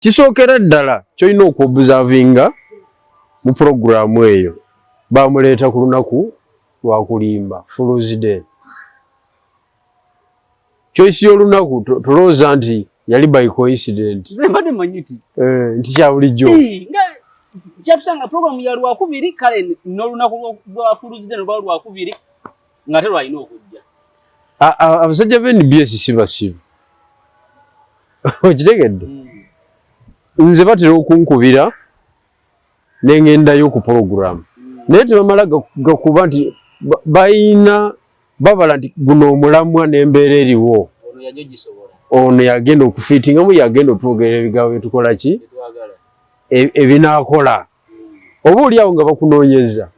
Kisookera ddala kyolina okuobservinga mu puroguramu eyo, bamuleeta ku lunaku lwakulimba, Fools Day. Choice y'olunaku tolowooza nti yali by coincident. Mbadde mmanyi nti nti kya bulijjo. Kyatusanga program ya Lwakubiri, kale n'olunaku lwa Fools Day lwa Lwakubiri nga telwalina okujja. Abasajja ba NBS si basiru, okitegedde? Nze batera okunkubira nengendayo ku program, naye tebamala gakuba nti bayina babala nti guno omulamwa n'embeera eriwo, ono yagenda okufiitingamu, yagenda otwogera ebigambo byetukola ki ebinaakola. Oba oli awo nga bakunoonyeza,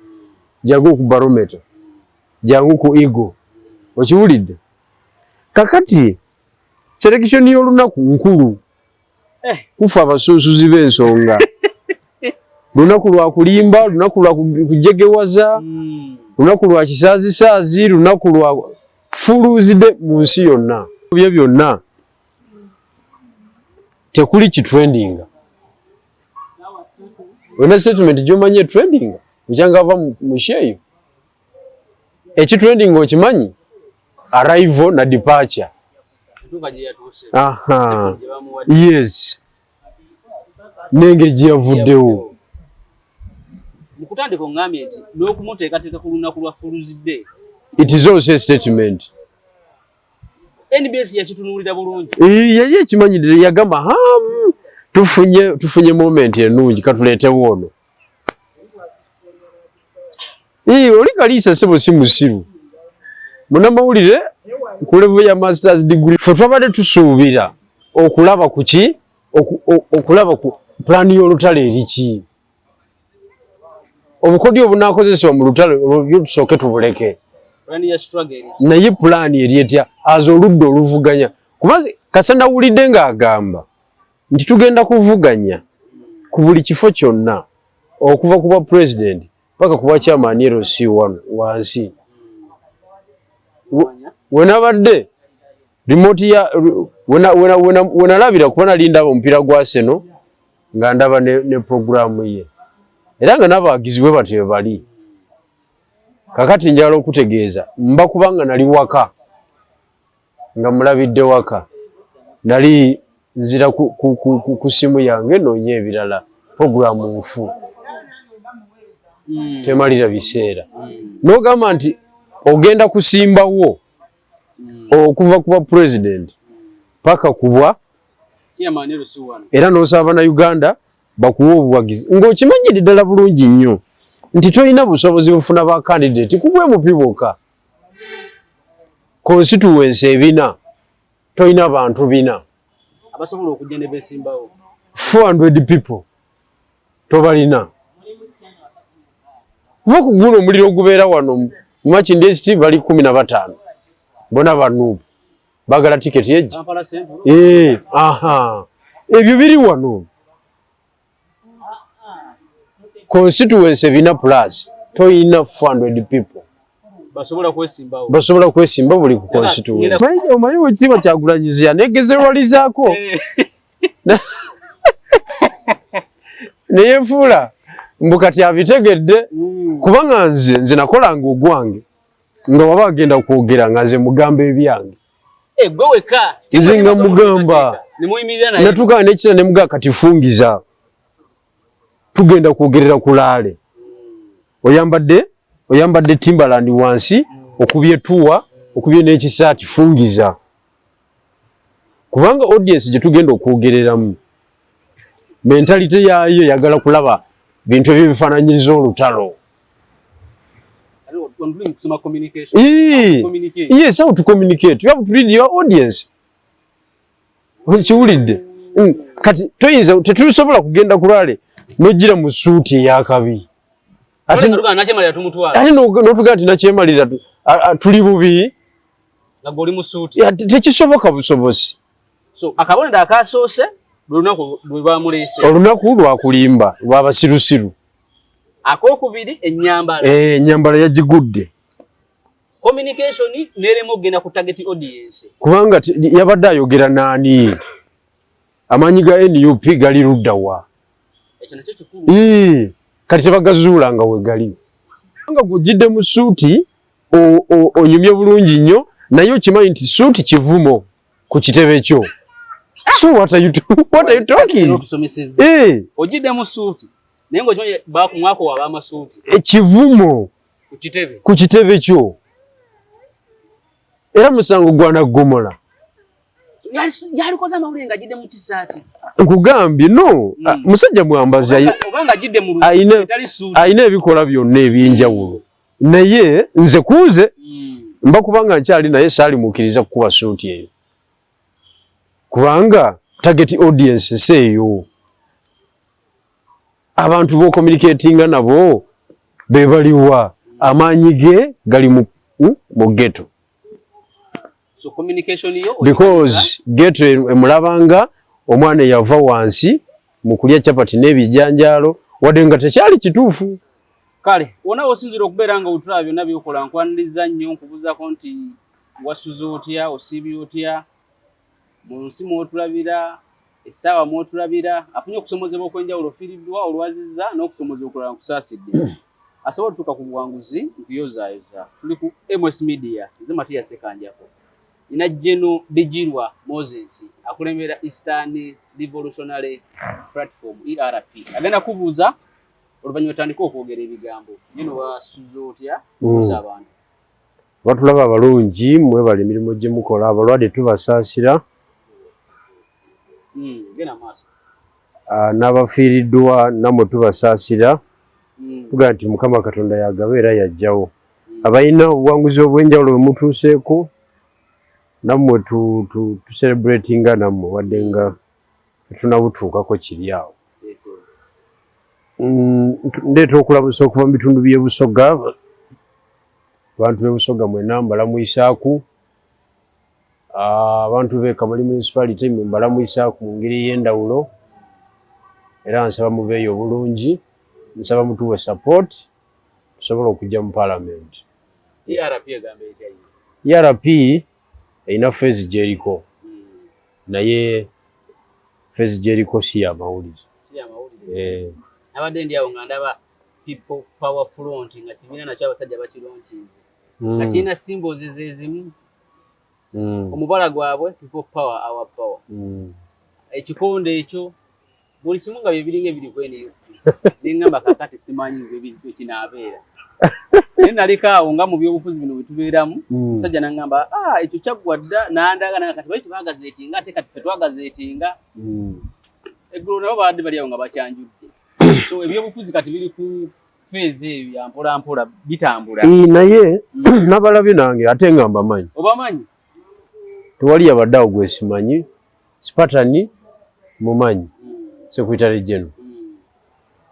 jangu ku Barometer, jangu ku Eagle, okiwulidde? Kakati selection y'olunaku nkulu kufa abasunsuzi b'ensonga. Lunaku lwa kulimba, lunaku lwa kujegewaza, lunaku lwa kisaazisaazi, lunaku lwa Fools Day mu nsi yonna. Bye byonna tekuli kitrendinga. Olina statement gy'omanyi etrendinga bukyanga ava mu show eyo? Ekitrendinga okimanyi? Arrival na departure. Aha. Yes, n'engeri gye yavuddewo. Mu kutandika oŋŋambye nti n'okumuteekateeka ku lunaku lwa Fools Day. It is also a statement. NBS yakitunuulira bulungi. Yali ekimanyidde, yagamba, "Ham, tufunye moment ennungi, katuleetewo ono." Oli kaliisa sebo si musiru, munnamawulire ku level ya masters degree. Fe twabadde tusuubira okulaba ku ki, okulaba ku pulaani y'olutalo eriki, obukodyo obunaakozesebwa mu lutalo olwo tusooke tubuleke. Plan ya struggle eri. Naye pulaani eri etya aza oludda oluvuganya? Kuba kasa nawulidde ng'agamba nti tugenda kuvuganya ku buli kifo kyonna, okuva ku bwa president paka ku bwa chairman LC wano wansi. Wenabadde remote ya wenalabira, kuba nali ndaba omupiira gwa Arsenal nga ndaba ne programu ye, era nga n'abawagizi bwe batyo bali. Kakati njagala okutegeeza mba kubanga nali waka nga mulabidde waka, nali nzira ku simu yange noonya ebirala. Programu nfu, temalira biseera. N'ogamba nti ogenda kusimbawo okuva ku bwa president paka kubwa Chairman LC1. Era n'osaba bannayuganda bakuwa obuwagizi ng'okimanyidde ddala bulungi nnyo nti tolina busobozi bufuna ba candidate ku bwe MP bwokka. Constituency 400, tolina bantu 400 abasobola okujja ne beesimbawo. 400 people tobalina. Kuva ku guno omuliro ogubeera wano mu Makindye City, bali 15, bonna ba NUP, baagala tiketi egi. Kampala Central. Eh, aha, ebyo biri wano, constituency 400 plus, toyina 400 people basobola kwesimbawo. Basobola kwesimba buli ku constituency. Omanyi wekitiibwa Kyagulanyizi yanegezerwalizaako neyefuula mbu kati abitegedde, kubanga nze nakolanga ogwange nga waba agenda kwogera nga nze mugamba ebyange. Eh, gwe wekka? Nze nga mugamba. Ne muyimirira naye. Natuuka n'ekiseera ne mugamba, "Kati fungiza, tugenda kwogerera ku rally, oyambadde Timberland wansi, okubye tuwa, okubye n'ekisaati, fungiza, kubanga audience gye tugenda okwogereramu mentality yaayo eyagala kulaba bintu ebyo bifaananyiriza olutalo." When doing kusoma communication. Communicate. Yes, how to communicate. You have to read your audience. Okiwulidde? Kati toyinza, tetusobola kugenda ku rally n'ojjira mu suuti ey'akabi. Ate nga nakyemalira tumutwala. Ate n'otugaa nti nakyemalira tuli bubi. Nga gwe oli mu suuti. Ya, tekisoboka busobozi. So akabonero akasoose lwe lunaku lwe bamuleese. Olunaku lwakulimba lwabasirusiru. Akokubiri, ennyambala. Eh, ennyambala yagigudde. Communication nerema okugenda ku target audience. Kubanga yabadde ayogera naani? Amaanyi ga NUP gali ludda wa? Kati tebagazuula nga wegali. Nga gujjidde mu suuti onyumye bulungi nnyo, naye okimanyi nti suuti kivumo ku kitebe kyo. So what are you talking? Ojjidde mu suuti naye ng'okimanyi mwako waba amasuuti. Ekivumo ku kitebe kyo, era musango gwanaggomola. Yalikoze amawulire ng'ajjidde mu tisaati. Nkugambye no. Musajja mwambazi, alina ebikola byonna ebyenjawulo, naye nze kunze mba kubanga nkyali naye saalimukkiriza kukuba suuti eyo, kubanga target audience si eyo. Abantu b'ocommunicatinga nabo be baliwa? Amaanyi ge gali mu ghetto. So communication yo because ghetto emulabanga omwana eyava wansi mu kulya chapati n'ebijanjaalo, wadde nga tekyali kituufu. Kale wona osinzira okubeera nga otulaba byonna byokola, nkwaniriza nnyo, nkubuuzaako nti wasuze otya, osiibye otya mu nsi mwotulabira, essaawa mwotulabira. Afunye okusomozebwa okw'enjawulo, ofiiriddwa, olwazizza n'okusomozebwa okulala, nkusaasidde. Asobola otutuuka ku buwanguzi, nkuyozaayoza. Tuli ku MS Media, nze Matiya Sekanjako. Nina General Bigirwa Moses, akulembera Eastern Revolutionary Platform, ERP. Agenda kubuuza, oluvannyuma otandike okwogera ebigambo. Geno, wasuze otya? Buuza abantu. Batulaba abalungi, mwebala emirimu gye mukola. Abalwadde tubasaasira. Genda maaso. N'abafiiriddwa nammwe tubasaasira. Tugamba nti Mukama Katonda yagaba era yajjawo. Abalina obuwanguzi obw'enjawulo bwe mutuuseeko, nammwe tucelebratinga nammwe, wadde nga tetunabutuukako kiri awo. Ndeeta okulamusa okuva mu bitundu by'e Busoga. Abantu b'e Busoga mwenna mbalamwisaaku. Abantu b'e Kamuli Municipality mwe mbalamwisaaku mu ngeri ey'endawulo, era nsaba mubeeyo obulungi, nsaba mutuwe support tusobole okujja mu parliament. ERP egamba etya yo? ERP erina phase gy'eriko, naye phase gy'eriko si ya mawulire. Si ya mawulire. Eh. Nabadde ndi awo nga ndaba People Power Front, nga kibiina nakyo abasajja bakilaunchinze, nga kirina symbols ze zimu. Omubala gwabwe People Power, our power. Ekikonde ekyo, buli kimu nga byebiringa ebiri kwene. Neŋŋamba kakati simanyi nze ekinaabeera, naye naliko awo nga mu byobufuzi bino bwe tubeeramu. Omusajja naŋŋamba, "Ah, ekyo kyaggwa dda," nandaga nanga kati bali tebagazeetinga, ate kati ffe twagazeetinga. Eggulo nabo babadde bali awo nga bakyanjudde. So ebyobufuzi kati biri ku phase eyo ya mpola mpola bitambula. Naye nabalabye nange ate nga mbamanyi. Obamanyi? Tewali yabadde awo gwesimanyi. Spartan mumanyi, secretary general,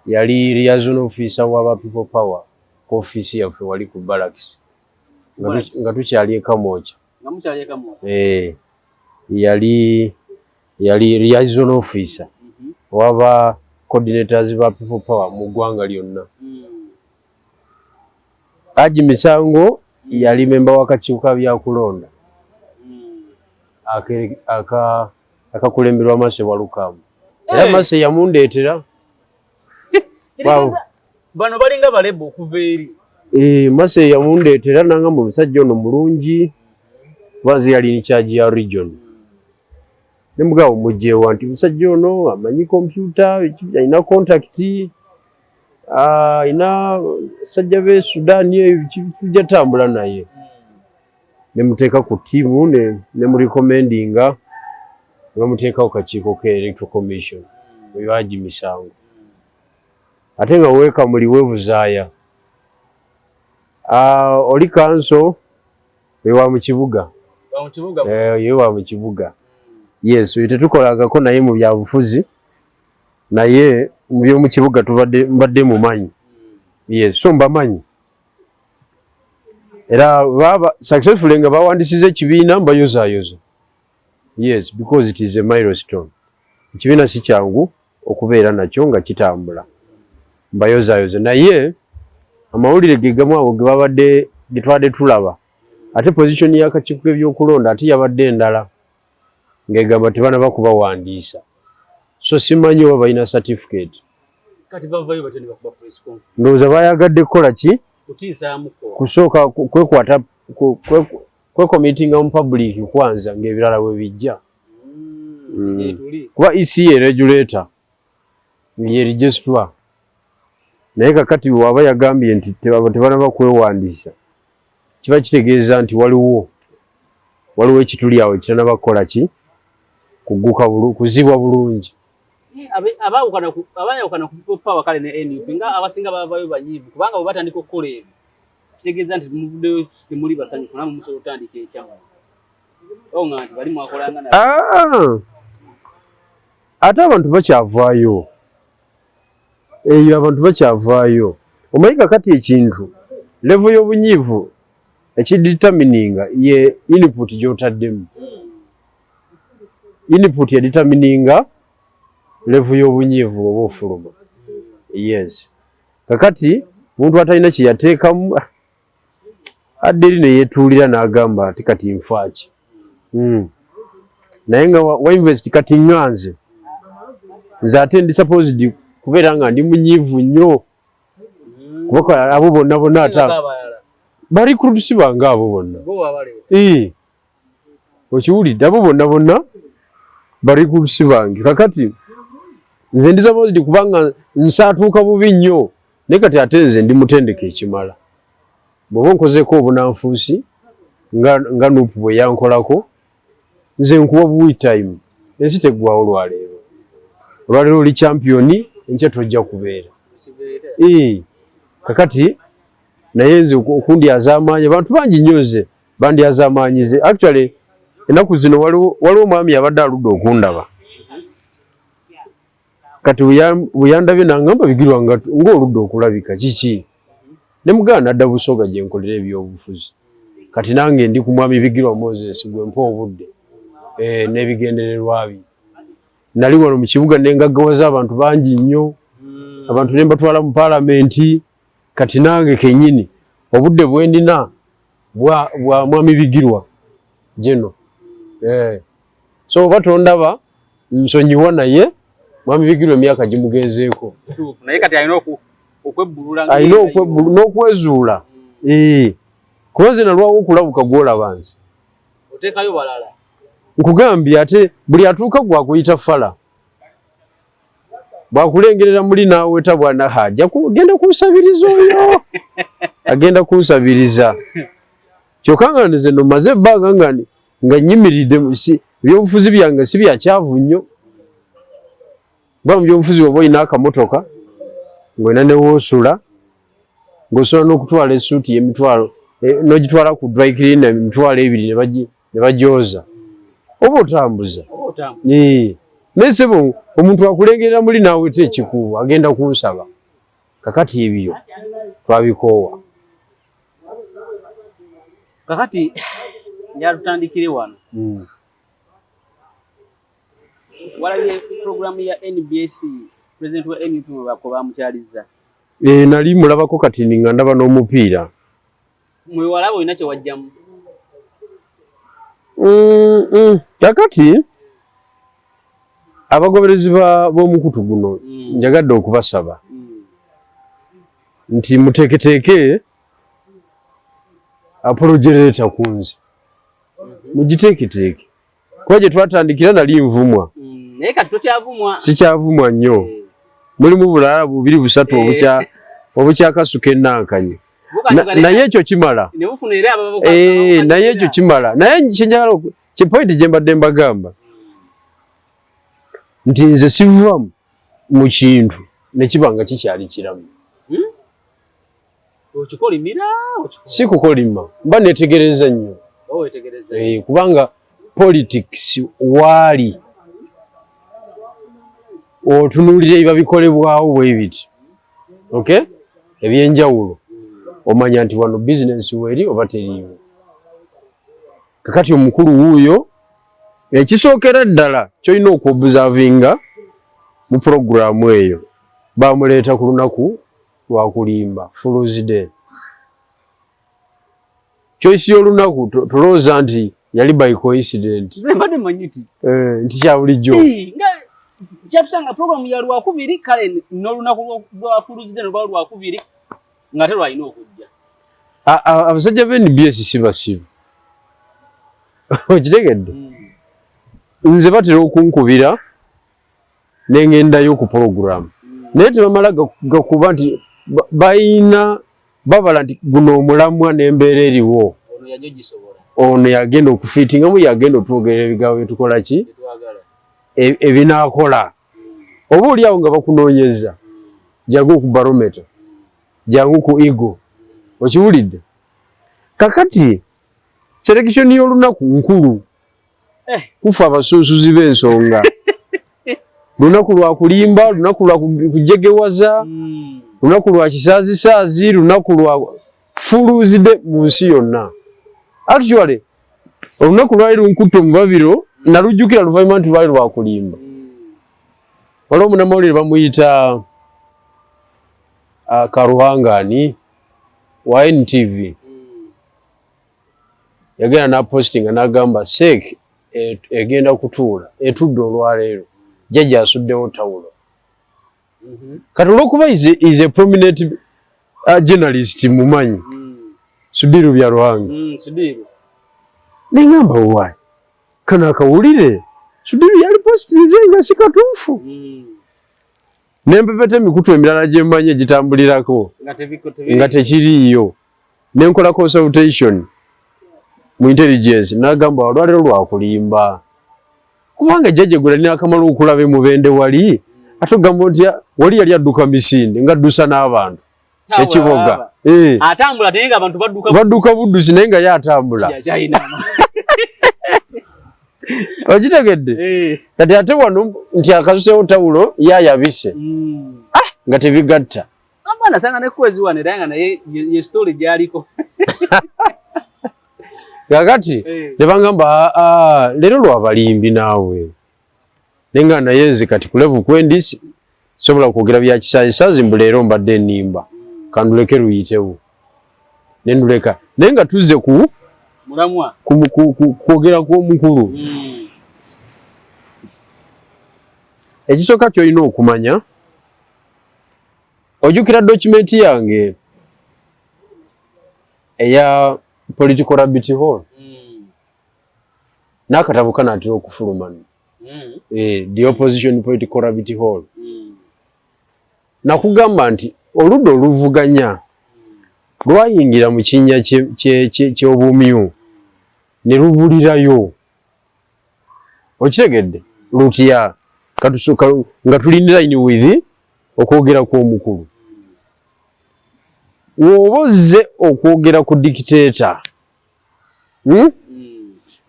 yali liaison officer w'aba People Power ku ofiisi yaffe wali ku barracks nga tukyali e Kamwokya. Nga mukyali e Kamwokya. Eh, yali liaison officer waba coordinators ba People Power mu ggwanga lyonna. Haji Misango yali memba w'akakiiko ka byakulonda akakulemberwa Mase Walukamu, era Mase yamundeetera. Bano balinga balebo okuva eri. Eh, Mase yamundeetera nangamba omusajja ono mulungi, kuba yali in charge ya region. Ne mugabo mugyewa nti omusajja ono amanyi kompyuta, alina contact, alina sajja b'e Sudan eyo, tujja tambula naye. Ne muteeka ku ttiimu ne murecommendinga, ne bamuteeka ku kakiiko ka Electoral Commission. Oyo Haji Misango. Ate nga weekamuli weebuzaaya. Oli kanso oyo wa mu kibuga. Wa mu kibuga. Eh, ye wa mu kibuga. Yes, oyo tetukolagako naye mu byabufuzi, naye mu by'omu kibuga tubadde mbadde mumanyi. Yes, so mbamanyi. Era baba successfully nga bawandisiza ekibiina, mbayozaayoza. Yes, because it is a milestone. Ekibiina si kyangu okubeera nakyo nga kitambula. Mbayozaayoza, naye amawulire ge gamu ago ge babadde ge twabadde tulaba, ate position y'akakiiko k'ebyokulonda ate yabadde endala, ng'egamba tebanaba kubawandiisa. So simanyi oba balina certificate. Kati bavayo batyo ne bakuba press conference. Ndowooza bayagadde kukola ki? Kutiisaamuko. Kusooka kwekwata kwekomitinga mu public kwanza ng'ebirala bwe bijja. Kuba EC ye regulator, ye registrar. Naye kakati waba yagambye nti tebanaba kwewandiisa, kiba kitegeeza nti waliwo ekituli awo ekitanaba kukola ki, kugguka kuzibwa bulungi. Abayawukana ku People Power kale ne NUP nga abasinga bavayo banyiivu, kubanga bwe batandika okukola ebyo kitegeeza nti muvuddeyo temuli basanyufu, namwe musobola okutandika ekyammwe nga nti bali mwakolanga na Ate abantu bakyavaayo eyo, abantu bakyavaayo. Omanyi kakati ekintu level y'obunyiivu ekidetermininga ye input gy'otaddemu. Input yadetermininga level y'obunyiivu oba ofuluma. Yes, kakati omuntu atalina kye yateekamu adda eri ne yeetuulira n'agamba ati kati nfaaki. Naye nga wa invest kati nga nze ate ndi supposed kubeera nga ndi munyiivu nnyo, kuba abo bonna bonna ate ba recruits bange abo bonna, okiwulidde, abo bonna bonna ba recruits bange. Kakati nze ndi supposed kubanga nsaatuuka bubi nnyo, naye kati ate nze ndi mutendeke ekimala. Bw'oba onkozeeko obunanfuusi nga NUP bwe yankolako, nze nkuwa buwi time. Ensi teggwawo lwaleero. Olwaleero oli champion, enkya tojja kubeera. Kakati naye nze okundyaza amaanyi, abantu bangi nnyo nze bandyaza amaanyi. Ze actually ennaku zino waliwo omwami abadde aludde okundaba. Kati bwe yandabye nangamba, "Bigirwa, ng'oludde okulabika, kiki?" Ne muganda nadda Busoga gye nkolera ebyobufuzi. Kati nange ndi ku mwami Bigirwa Moses, gwe mpa obudde n'ebigendererwa bye. Nali wano mu kibuga ne ngaggawaza abantu bangi nnyo, abantu ne mbatwala mu paalamenti. Kati nange kennyini obudde bwe ndina bwa mwami Bigirwa geno. So oba tondaba nsonyiwa, naye mwami Bigirwa emyaka gimugenzeeko. Naye kati alina okwebbulula. Alina n'okwezuula, kuba nze nalwawo okulabuka gwolaba nze. Oteekayo balala. Nkugambye, ate buli atuuka gwakuyita fala, bwakulengerera muli naaweta bwana ajja genda kunsabiriza, oyo agenda kunsabiriza. Kyokka nga nze no maze ebbanga nga nnyimiridde, ebyobufuzi byange si byakyavu nnyo, kuba mu byobufuzi oba olina akamotoka, ng'olina ne woosula, ng'osobola n'okutwala essuuti y'emitwalo n'ogitwala ku dry cleaner 20,000 ne bagyoza, oba otambuza. Naye sebo, omuntu akulengerera muli naaweta ekikuubo, agenda kunsaba. Kakati ebyo twabikoowa. Kakati njala tutandikire wano. Walabye programu ya NBS, president wa NUP bwe bamukyalizza? Nali mulabako kati nga ndaba n'omupiira. Mwewalaba olina kye wajjamu? Kakati abagoberezi b'omukutu guno, njagadde okubasaba nti muteeketeeke apology letter ku nze, mugiteeketeeke, kuba gye twatandikira nali nvumwa. Naye kati tokyavumwa. Sikyavumwa nnyo. Mulimu bulala bubiri busatu obukyakasuka ennankanye, naye ekyo kimala. Naye ekyo kimala. Naye kyenjagala, kipoint gye mbadde mbagamba nti nze siva mu kintu nekiba nga kikyali kiramu. Okikolimira? Si kukolima, mba netegereza nnyo. Kubanga politics waali otunuulira ebiba bikolebwawo bwe biti, okay, ebyenjawulo, omanya nti wano bizinensi weeri oba teriiwo. Kakati omukulu wuuyo, ekisookera ddala kyolina okuobservinga mu puroguramu eyo, bamuleeta ku lunaku lwakulimba, Fools Day. Choice y'olunaku tolowooza nti yali by coincident, nti kya bulijjo. Kyatusanga program ya Lwakubiri, kale n'olunaku lwa Fools Day lwa Lwakubiri nga te lwalina okujja. Abasajja ba NBS si basiru, okitegedde? Nze batera okunkubira nengendayo ku program, naye tebamala gakuba nti bayina babala nti guno omulamwa n'embeera eriwo, ono yagenda okufiitingamu, yagenda otwogerera ebigambo byetukola ki ebinaakola. Oba oli awo nga bakunoonyeza, jangu ku Barometer, jangu ku Eagle, okiwulidde? Kakati selection y'olunaku nkulu kufa abasunsuzi b'ensonga. Lunaku lwa kulimba, lunaku lwa kujegewaza, lunaku lwa kisaazisaazi, lunaku lwa Fools Day mu nsi yonna. Actually olunaku lwali lunkutte omubabiro, nalujjukira luvannyuma nti lwali lwakulimba. Waliwo omunamawulire bamuyita Karuhangani wa NTV, yagenda napostinga n'agamba CEC egenda kutuula, etudde olwaleero, jjajja asuddewo tawulo. Kati olwokuba is a prominent journalist, mumanyi Sudiru Byaruhanga, neŋŋamba why kano akawulire Sudiru yali postinze nga si katuufu. Nempepeta emikutu emirala gyemmanyi egitambulirako nga tekiriiyo, nenkola consultation mu intelligence, nagamba olwaleero lwakulimba kubanga jjajja gwe nalina akamala okulaba emubende wali, ate ogamba nti wali yali adduka misinde nga addusa n'abantu ekiboga. Atambula naye nga abantu badduka. Badduka buddusi naye nga ye atambula, okitegedde? Kati ate wano nti akasusewo tawulo yayabise, nga tebigatta. Abaana sanga ne kwezi wano era nga naye ye story gyaliko. Kakati ne bangamba leero lwabalimbi naawe, naye nga naye nze kati ku level kwendi sobola kwogera bya kisaazisazi mbu leero mbadde nnimba, kanduleke luyitewo ne nduleka, naye nga tuzze ku mulamwa, kwogera kw'omukulu. Ekisooka ky'olina okumanya, ojjukira document yange eya political rabbit hole? N'akatabo kanaatera okufuluma, The Opposition Political Rabbit Hole. Nakugamba nti oludda oluvuganya lwayingira mu kinnya ky'obumyu ne lubulirayo, okitegedde? Lutya nga tulindira in with okwogera kw'omukulu, w'oba ozze okwogera ku dictator,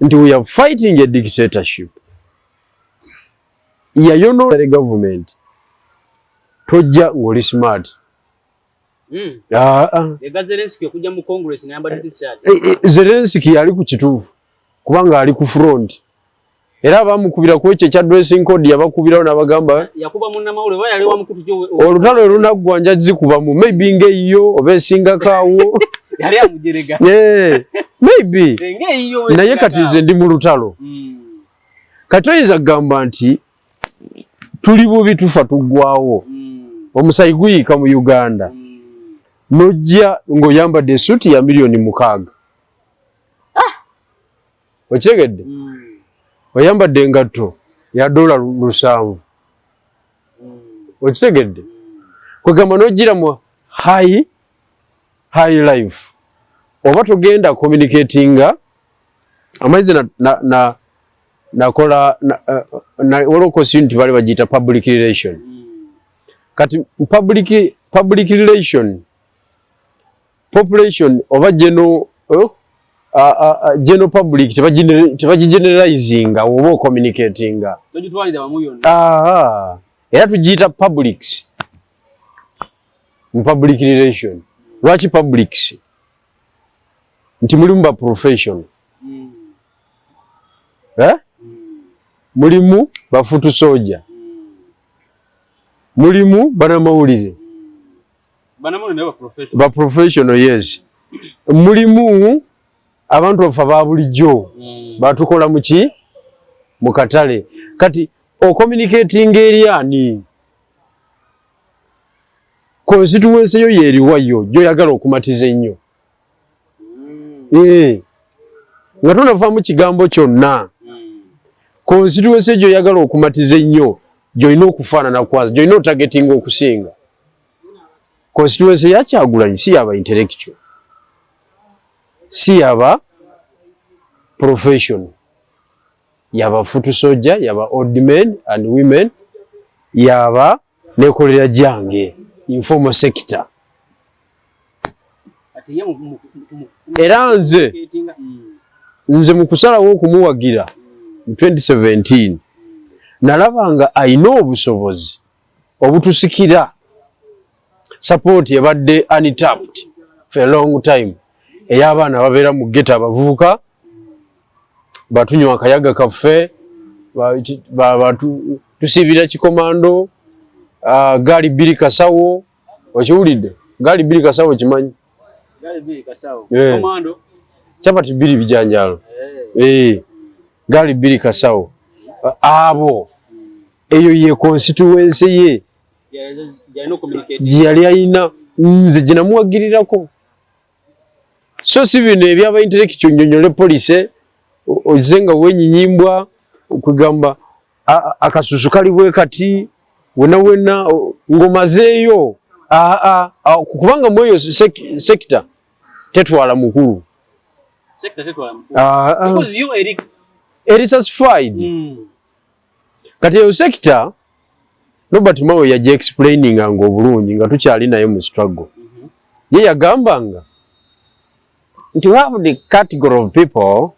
Nti we are fighting a dictatorship yayonoona government, tojja ng'oli smart. Zelenski yali ku kituufu kubanga ali ku front, era abamukubira ku ekyo ekya dressing code yabakubirawo n'abagamba olutalo olunaggwa nja zikubamu, maybe ng'eyiyo oba esingako awo, maybe, naye kati nze ndi mu lutalo. Kati oyinza kugamba nti tuli bubi, tufa, tuggwawo, omusayi guyiika mu Uganda, nojja ng'oyambadde esuuti ya miliyoni 6, okitegedde? Oyambadde engatto ya $700, okitegedde? Kwegamba n'ojjira mu high high life, oba togenda communicatinga amaizi na nakola waliwo course unit bali bagiyita public relation. Kati public relation, population oba general public tebagigeneralizinga oba ocommunicatinga, era tugiyita publics mu public relation. Lwaki publics? Nti mulimu ba professional, eh? Mulimu ba foot soldier, mulimu banamawulire ba professional, yes, mulimu abantu baffe aba bulijjo batukola muki mu katale. Kati Ocommunicatinga eri ani? Constituency yo yeriwa yo gyoyagala okumatiza ennyo? Eh. Nga tonavaamu kigambo kyonna, constituency gyoyagala okumatiza ennyo gyolina okufaanana kwanza, gyolina otargetinga okusinga. Constituency ya Kyagulanyi si yaba intellectual, si yaba professional, yaba foot soldier, yaba old men and women, yaba nekolera jange, informal sector. Ate ye Era nze mu kusalawo okumuwagira mu 2017 nalaba nga ayina obusobozi obutusikira support ebadde untapped for a long time, ey'abaana ababeera mu ghetto, abavubuka batunywa akayaga kaffe, tusiibira kikomando, gaali bbiri kasawo. Okiwulidde? Gaali bbiri kasawo, kimanyi? Gaali bbiri kasawo. Eh. Komando. Chapati bbiri bijanjalo. Eh. Eh, gaali bbiri kasawo. Abo eyo ye constituency ye Gyalina ocommunicate. Gye yali ayina, nze gye namuwagirirako, so si bino ebyaba intellectual. Nyonyole police oze nga wenyinyibwa okugamba akasusu kali bwe kati wena wena ng'omazeeyo. Kubanga mu eyo sector tetwala mukulu. Sector tetwala mukulu. Ah, ah. Because you eri eri satisfied. Kati eyo sector Robert Mao yajja explaininga nga obulungi nga tukyali naye mu struggle. Ye yagambanga nti we have the category of people,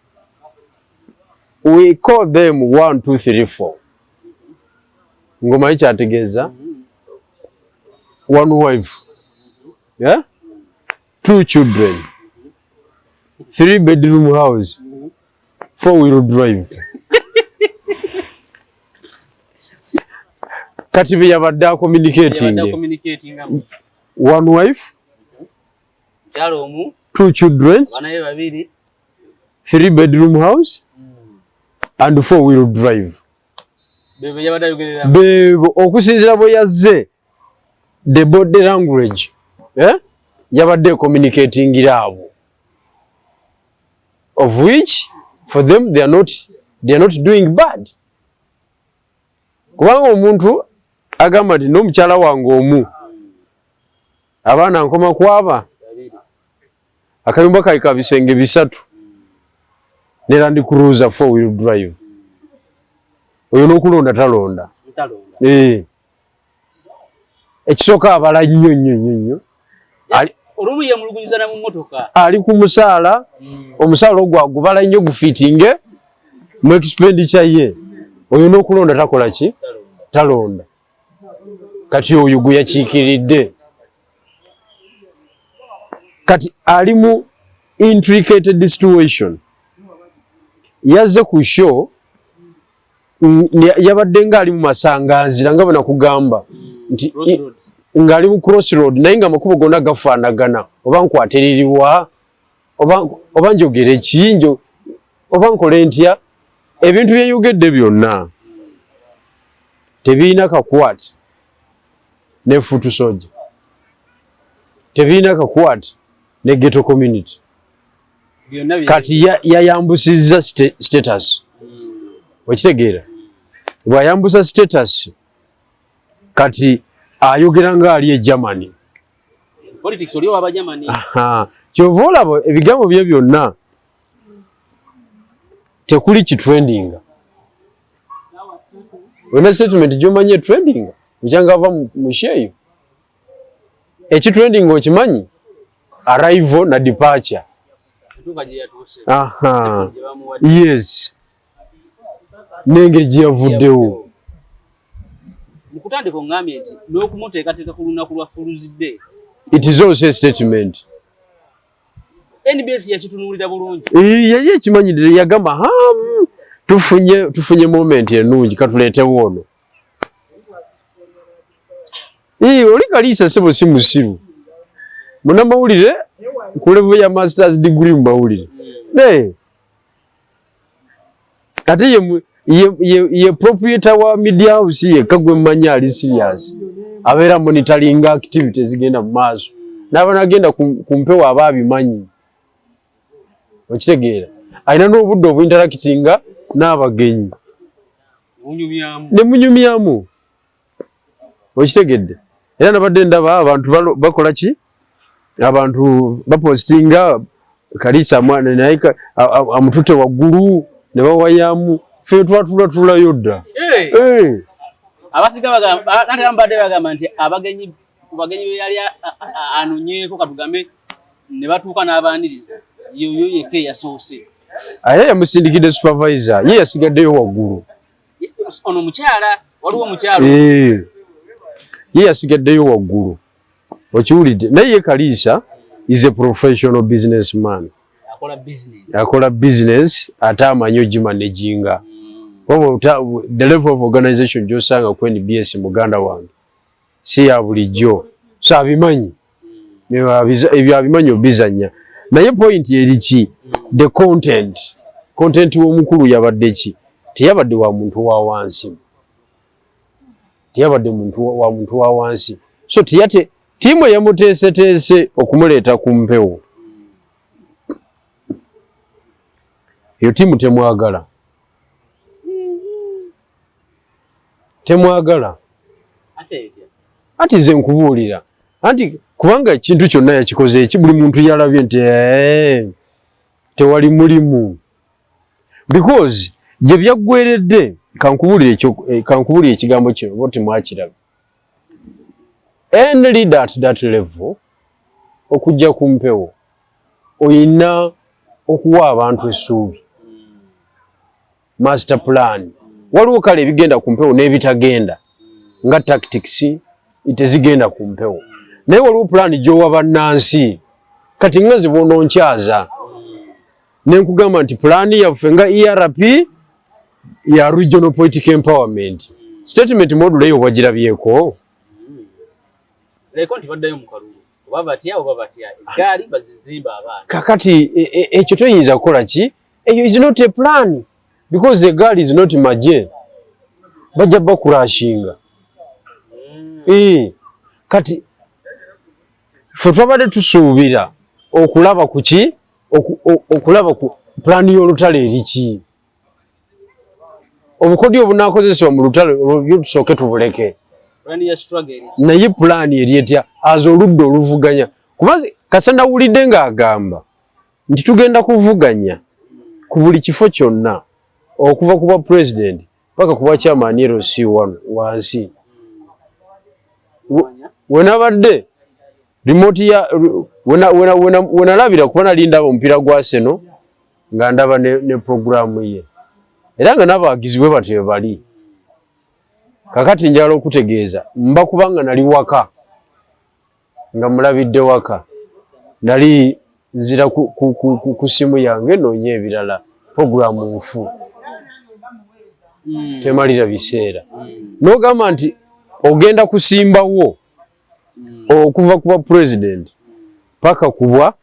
we call them 1 2 3 4. Ng'omanyi kyategeeza? One wife, yeah? Two children, three bedroom house, four wheel drive. Kati bye yabadde acommunicating. Yabadde communicating. One wife, Mukyala omu, two children, abaana be babiri. Three bedroom house and four wheel drive. Bebe yabadde ayogerera. Bebo okusinziira bwe yazze, the body language, eh? Yabadde communicatingira abo, of which for them they are not doing bad, kubanga omuntu agamba nti n'omukyala wange omu, abaana nkoma kwaba, Babiri. Akayumba kayi ka bisenge bisatu ne Land Cruiser four wheel drive, oyo n'okulonda talonda. Ntalonda. Eh. Ekisooka abala nnyo nnyo nnyo nnyo. Olumu yemulugunyiza na mu mmotoka. Ali ku musaala, omusaala ogwo agubala nnyo gufiitinge mu expenditure ye. Oyo n'okulonda takola ki? Talonda. Talonda. Kati oyo gwe yakiikiridde. Kati ali mu intricated situation. Yazze ku show, yabadde ng'ali mu masanganzira nga bwe nakugamba nti Crossroads. Ng'ali mu crossroad, naye nga amakubo gonna gafaanagana. Oba nkwatiririwa, oba njogere ki, oba nkole ntya? Ebintu byeyogedde byonna tebirina kakwate ne foot soldier, tebirina kakwate ne ghetto community. Byonna Kati yayambusizza status. Okitegeera? Bw'ayambusa status, kati ayogera ng'ali e Germany. Politics oli ow'Abagermany. Aha. Kyova olaba ebigambo bye byonna tekuli kitrendinga. Olina statement gy'omanyi etrendinga bukyanga ava mu show eyo? Ekitrendinga okimanyi? Arrival na departure. Entuuka gye yatuuse. Aha. Reception gye bamuwadde. Yes, n'engeri gye yavuddewo. Mu kutandika oŋŋambye nti n'okumuteekateeka ku lunaku lwa Fools Day. It is also a statement. NBS yakitunuulira bulungi. Eh, yali ekimanyidde, yagamba, "Tufunye moment ennungi, katuleetewo ono." Eh, oli kaliisa sebo si musiru, munnamawulire ku level ya masters degree mu mawulire. Eh. Ate ye Ye proprietor wa media house yekka gwe mmanyi ali serious, abeera monitoring activity ezigenda mu maaso, n'aba nagenda ku mpewo aba abimanyi. Okitegeera? Alina n'obudde obuinteractinga n'abagenyi ne munyumyamu. Okitegedde? Era nabadde ndaba abantu bakola ki, abantu bapostinga Kalisa mwana naye amutute waggulu ne bawayamu. Ffe twatulatulayo dda. Abasiga bagamba, bagamba nti abagenyi, ku bagenyi be yali anonyeeko, katugambe ne batuuka n'abaaniriza, yoyo yekka eyasoose. Aye yamusindikidde supervisor, ye yasigaddeyo waggulu. Ono omukyala, waliwo omukyala. Ye yasigaddeyo waggulu, okiwulidde? Naye ye Kaliisa is a professional businessman. Akola business. Akola business ate amanyi ogimanaginga. The level of organization gyosanga ku NBS, muganda wange, si ya bulijjo. So abimanyi ebyo, abimanyi obizanya. Naye point eri ki? The content. Content w'omukulu yabadde ki? Teyabadde wa muntu wa wansi, teyabadde muntu wa muntu wa wansi. So teyate ttiimu eyamuteeseteese okumuleeta ku mpewo, eyo ttiimu temwagala, temwagala. Ati nze nkubuulira, anti kubanga ekintu kyonna yakikoze eki, buli muntu yalabye nti tewali mulimu, because gye byaggweredde. Kankubuulire ekigambo kino oba temwakiraba. Any leader at that level okujja ku mpewo, oyina okuwa abantu essuubi, master plan. Waliwo kale ebigenda ku mpewo n'ebitagenda, nga tactics tezigenda ku mpewo, naye waliwo pulaani gy'owa bannansi. Kati nga nze bw'ononkyaza ne nkugamba nti pulaani yaffe nga ERP ya regional political empowerment, statement module eyo wagirabyeko? Leko nti baddayo mu kalulu, oba batya oba batya, eggaali bazizimba abaana. Kakati ekyo toyinza kukola ki? Eyo is not a plan, because egaali is not maje, bajja bakurashinga. Kati ffe twabadde tusuubira okulaba ku ki, okulaba ku pulaani y'olutalo eri ki, obukodyo obunaakozesebwa mu lutalo olwo tusooke tubuleke. Pulaani ya struggle eri? Naye pulaani eri etya aza oludda oluvuganya? Kuba kasa nawulidde ng'agamba nti tugenda kuvuganya ku buli kifo kyonna, okuva ku bwa president paka ku bwa chairman LC wano wansi. Wenabadde remote ya wenalabira, kuba nali ndaba omupiira gwa Arsenal nga ndaba ne programu ye, era nga n'abawagizi bwe batyo bwe bali. Kakati njagala okutegeeza mba kubanga nali waka nga mulabidde waka, nali nzira ku simu yange noonya ebirala. Programu nfu, temalira biseera. N'ogamba nti ogenda kusimbawo okuva ku bwa president paka kubwa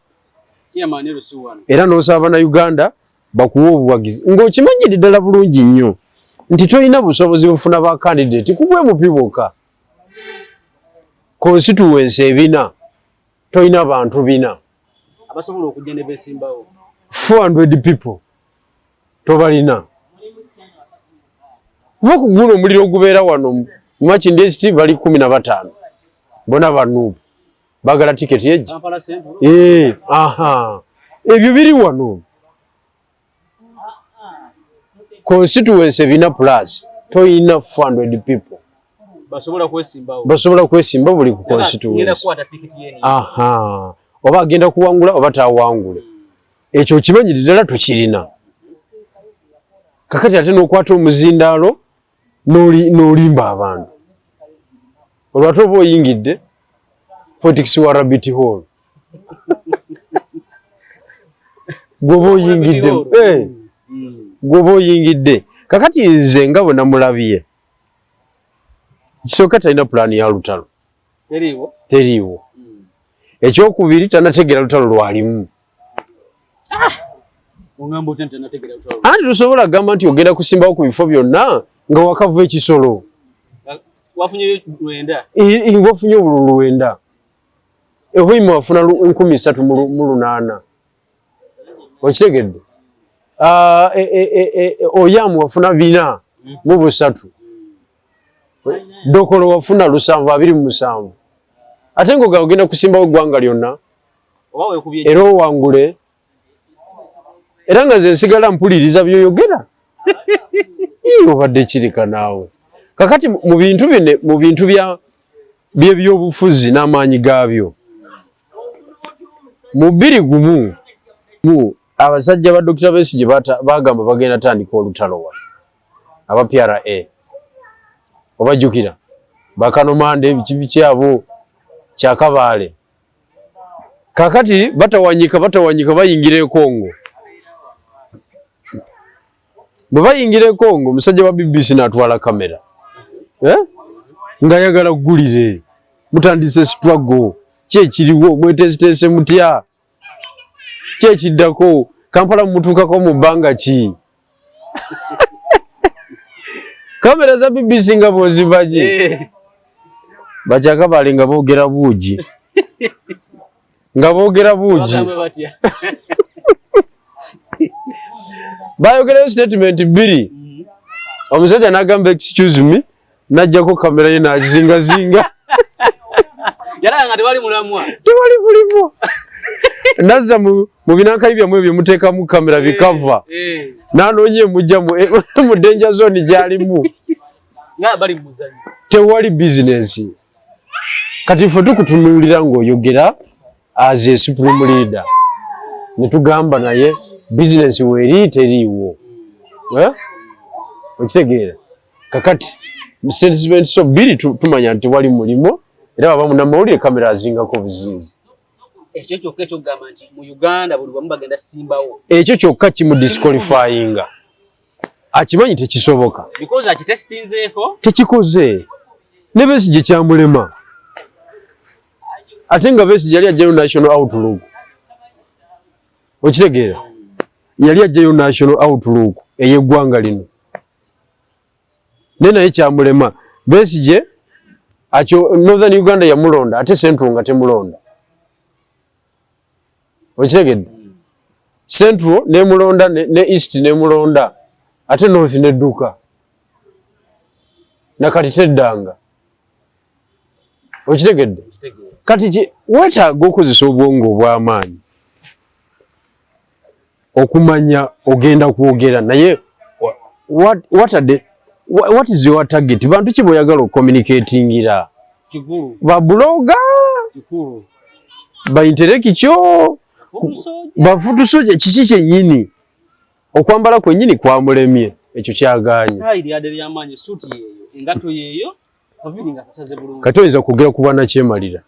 chairman LC wano. Era n'osaba bannayuganda bakuwa obuwagizi ng'okimanyidde ddala bulungi nnyo nti tolina busobozi bufuna ba candidate ku bwe MP bwokka. Constituency ebina, tolina bantu bina abasobola okujja ne beesimbawo. 400 people tobalina. Kuva ku guno omuliro ogubeera wano mu Makindye East, bali 15, bonna ba NUP, baagala tiketi egi. Kampala Central. Aha, ebyo biri wano, constituency bina plus, toyina 400 people basobola kwesimbawo. Basobola kwesimba buli ku ngenda constituency. Kukwata tikiti yeni. Aha, oba agenda kuwangula oba tawangule, ekyo okimanyire ddala tukirina. Kakati ate n'okwata omuzindaalo n'olimba abantu, olwo ate oba oyingidde politics wa rabbit hole. Gwoba oyingidde, gwoba oyingidde. Kakati nze nga bwe namulabye, kisooka talina pulaani ya lutalo. Teriiwo. Teriiwo. Ekyokubiri, tanategeera lutalo lwalimu. Anti tosobola kugamba nti ogenda kusimbawo ku bifo byonna nga wakava ekisolo. Wafunye lwenda. Wafunye obululu 900. Ehoima wafuna 3,800. Okitegedde? Oyamu wafuna 403. Dokolo wafuna 727. Ate nga ogenda kusimbawo eggwanga lyonna era owangule. Era nga nze nsigala mpuliriza by'oyogera. Obadde kirika naawe. Kakati mu bintu bino, mu bintu by'ebyobufuzi n'amaanyi gaabyo, mu 2001 abasajja ba Dr. Besigye bagamba bagenda tandika olutalo wano aba PRA, obajjukira bakanomanda ebikibi kyabo kyakabaale. Kakati batawanyika bayingira e Congo. Bwe bayingira e Congo, omusajja wa BBC n'atwala kamera ng'ayagala ggulire, mutandise struggle, ki ekiriwo, mweteeseteese mutya, ki ekiddako, Kampala mumutuukako mu bbanga ki? Kamera za BBC nga bw'ozimanyi, bakyakabaale nga boogera buugi, nga boogera buugi. Bayogerayo statement 2. Omusajja n'agamba excuse me, n'aggyako kamera ye n'agizingazinga. Yalaba nga tewali mulamwa. Tewali mulimu. Nazza mu binankayi byammwe bye muteekamu kamera bikava. N'anoonya emujja mu danger zone gy'alimu. Nga bali mu muzannyo. Tewali business. Kati ffe tukutunuulira ng'oyogera as a supreme leader. Ne tugamba naye business weeri teriiwo. Okitegeera? Kakati statement so bbiri tumanya nti wali mulimu era baba munnamawulire kamera azingako obuzinzi. Ekyo kyokka ekyokugamba nti mu Uganda buli wamu bagenda simbawo. Ekyo kyokka kimu disqualifyinga. Akimanyi tekisoboka. Because akitestinzeeko. Tekikoze. Ne Besigye kyamulema. Ate nga Besigye yali aggyayo national outlook. Okitegeera? Yali aggyayo national outlook ey'eggwanga lino. Naye kyamulema. Besigye akyo Northern Uganda yamulonda ate Central nga temulonda. Okitegedde? Central nemulonda ne East nemulonda ate North nedduka. Nakati teddanga. Okitegedde? Kati weetaaga okukozesa obwongo obw'amaanyi okumanya ogenda kwogera naye what is your target? Bantu ki b'oyagala okucommunicatingira? Ba blogger? Ba intellectual? Ba foot soldier? Kiki kyennyini? Okwambala kwennyini kwamulemye ekyo kyagaanye. Kati oyinza kwogera ku bannakyemalira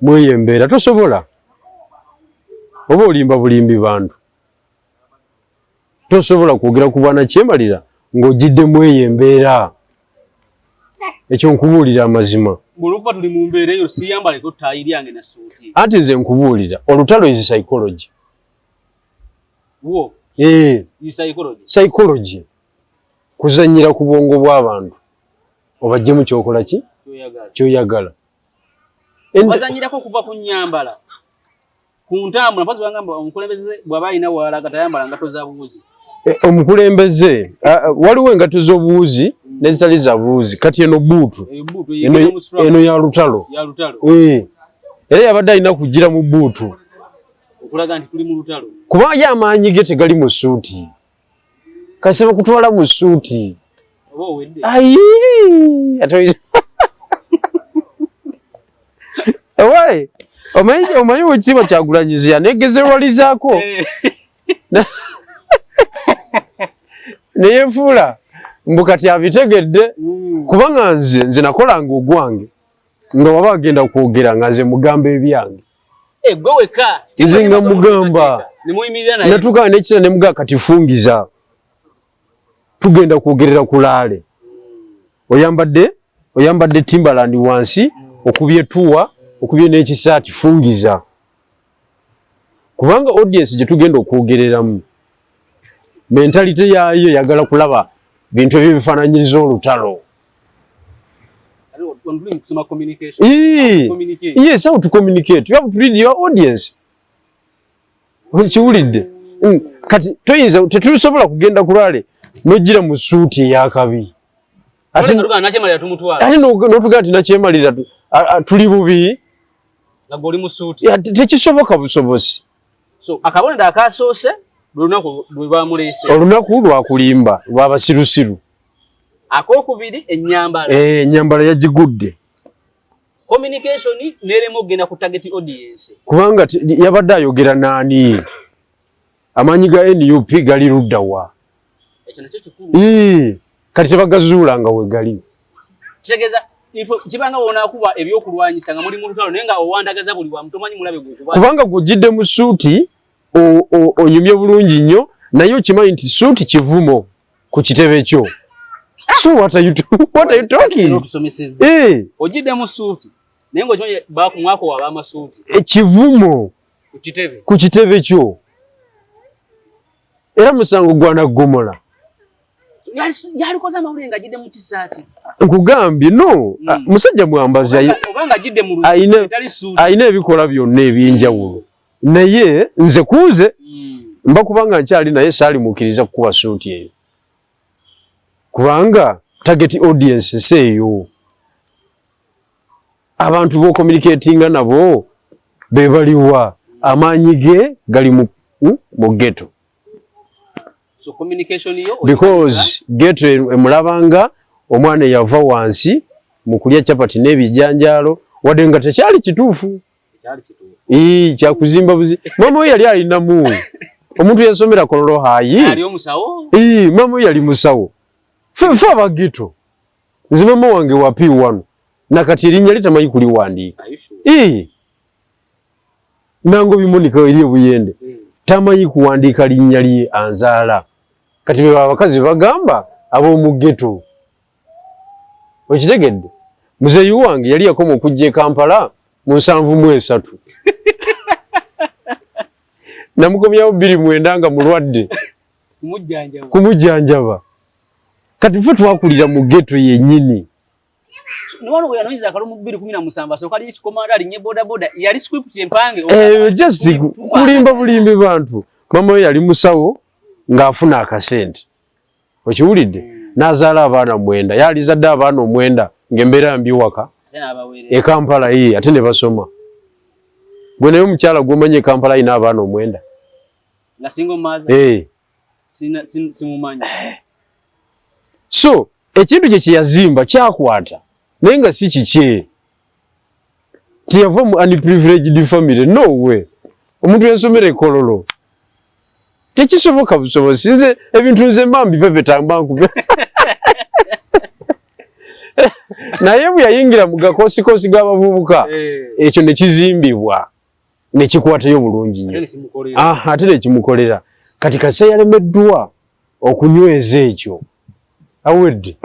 mweyo embeera tosobola, oba olimba bulimbi bantu. Tosobola kwogera ku bannakyemalira ng'ogidde mweyo embeera. Ekyo nkubuulira amazima. Anti nze nkubuulira olutalo is psychology. Psychology kuzannyira ku bwongo bw'abantu obaggyemu ky'okola ki ky'oyagala. Bazannyirako okuva ku nnyambala ku ntambula. Mpozi bagamba omukulembeze bw'aba alina w'alaga tayambala ngatto za buwuzi. Omukulembeze waliwo engatto z'obuwuzi n'ezitali za buwuzi. Kati eno buutu eno ya lutalo, era yabadde alina kugira mu buutu okulaga nti tuli mu lutalo, kuba ye amaanyi ge tegali mu ssuuti. Kasaba kutwala mu ssuuti. Ayi owaye omanyi wekitiibwa Kyagulanyi yanegezerwalizaako neyefuula mbu kati abitegedde, kubanga nze nakolanga ogwange nga waba agenda kwogera nga nze mugamba ebyange. Nze nga mugamba natuuka n'ekiseera ne mugamba kati fungiza tugenda kwogerera ku laale. Oyambadde Timberland wansi, okubye tuwa, okubye n'ekisaati, fungiza. Kubanga audience gye tugenda okwogereramu, mentality yaayo eyagala kulaba bintu ebyo bifaananyiriza olutalo. Yes, how to communicate. You have to read your audience. Okiwulidde? Kati toyinza, tetusobola kugenda ku rally n'ojjira mu suuti ey'akabi, ate n'otugaa nti nakyemalira tuli bubi. Tekisoboka busobozi. So akabonero akasoose lwe lunaku lwe bamuleese. Olunaku lwakulimba lwabasirusiru. Akokubiri, ennyambala. Eh, ennyambala yagigudde. Communication nerema okugenda ku target audience. Kubanga yabadde ayogera naani? Amaanyi ga NUP gali ludda wa? Ekyo nakyo kikulu. Kati tebagazuula nga we gali. Kitegeeza ifo kibanga wonakuba ebyokulwanyisa nga muli mu lutalo, naye nga owandagaza buli wamu, tomanyi mulabe gwekuba. Kubanga gw'ojjidde mu suuti, onyumye bulungi nnyo, naye okimanyi nti suuti kivumo ku kitebe kyo. So what are you talking? Otusomesezza. Ojjidde mu suuti, naye ng'okimanyi mwako waba amasuuti. Ekivumo. Ku kitebe. Ku kitebe kyo, era musango gwanaggomola. Yalikoze amawulire ng'ajjidde mu tisaati. Nkugambye no. Musajja mwambazi. Oba ng'ajjidde mu etali suuti. Alina ebikola byonna ebyenjawulo, naye nze kunze mba kubanga nkyali naye saalimukkiriza kukuba suuti eyo, kubanga target audience si eyo. Abantu b'ocommunicatinga nabo be baliwa? Amaanyi ge gali mu ghetto. So communication yo Because ghetto emulabanga omwana eyava wansi mu kulya chapati n'ebijanjaalo, wadde nga tekyali kituufu. Kyali kituufu. Ii, kyakuzimba buzi. Maama we yali alinamu omuntu yasomera Kololo High. Ali omusawo. Ii, maama we yali musawo. Fe aba ghetto, nze maama wange wa P1, nakati erinnya lye tamanyi kuliwandiika. Are you sure? Ii, Nango Bimonika eri Obuyende. Tamanyi kuwandiika linnya lye anzaala. Kati be abakazi bagamba ab'omu ghetto, okitegedde? Muzeeyi wange yali yakoma okujja e Kampala mu 73, namukomyawo 2009 nga mulwadde. Kumujjanjaba. Kumujjanjaba. Kati ffe twakulira mu ghetto yennyini. Niwano bwe yanoonyeza akalulu mu 2017, asooka ali ekikomanda, alinnye bodaboda, yali script empange. Eh, just kulimba bulimbi bantu. Mama we yali musawo ng'afuna akasente, okiwulidde? N'azaala abaana 9. Yalizadde abaana 9 ng'embeera mbi waka. Ate n'abaweerera. E Kampala ye, ate ne basoma. Gwe naye omukyala gw'omanyi e Kampala alina abaana 9? Nga single mother. Eh. Simumanyi. So ekintu kye kyeyazimba kyakwata, naye nga si kikye. Teyava mu unprivileged family, no way. Omuntu yasomera ekololo, tekisoboka busobozi. Nze ebintu nze mba mbipepeta, mba nkube, naye bwe yayingira mu gakosikosi g'abavubuka, ekyo ne kizimbibwa ne kikwatayo bulungi nnyo. Ate ne kimukolera. Ah, ate ne kimukolera. Kati kase yalemeddwa okunyweza ekyo, awedde.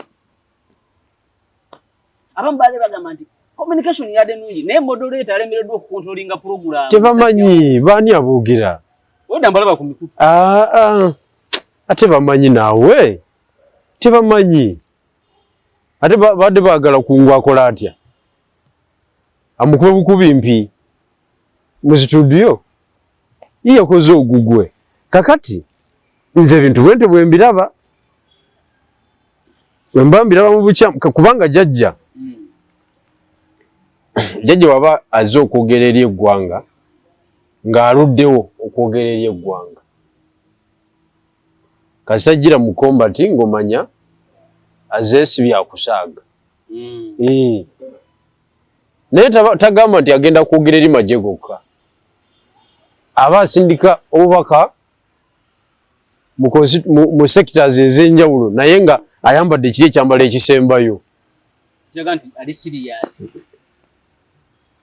Abamu baale bagamba nti communication yadde nungi, naye moderator alemereddwa okucontrollinga program. Tebamanyi baani aboogera. Wedda mbalaba ku mikutu. Ah, ah. Ate bamanyi naawe tebamanyi. Ate badde baagala kungu akola atya? Amukube bukubi mpi mu situdiyo, ye yakoze ogugwe. Kakati nze ebintu bwente bwe mbiraba, bwe mba mbiraba mu bukyamu, kubanga jajja jajja waba azze okwogera eri eggwanga ng'aluddewo okwogera eri eggwanga, kasita ajjira mu combat ng'omanya azze si byakusaaga. Eh. Naye tagamba nti agenda kwogera eri magye gokka, aba asindika obubaka mu sectors ez'enjawulo, naye nga ayambadde kiri ekyambalo ekisembayo. Kiraga nti ali serious.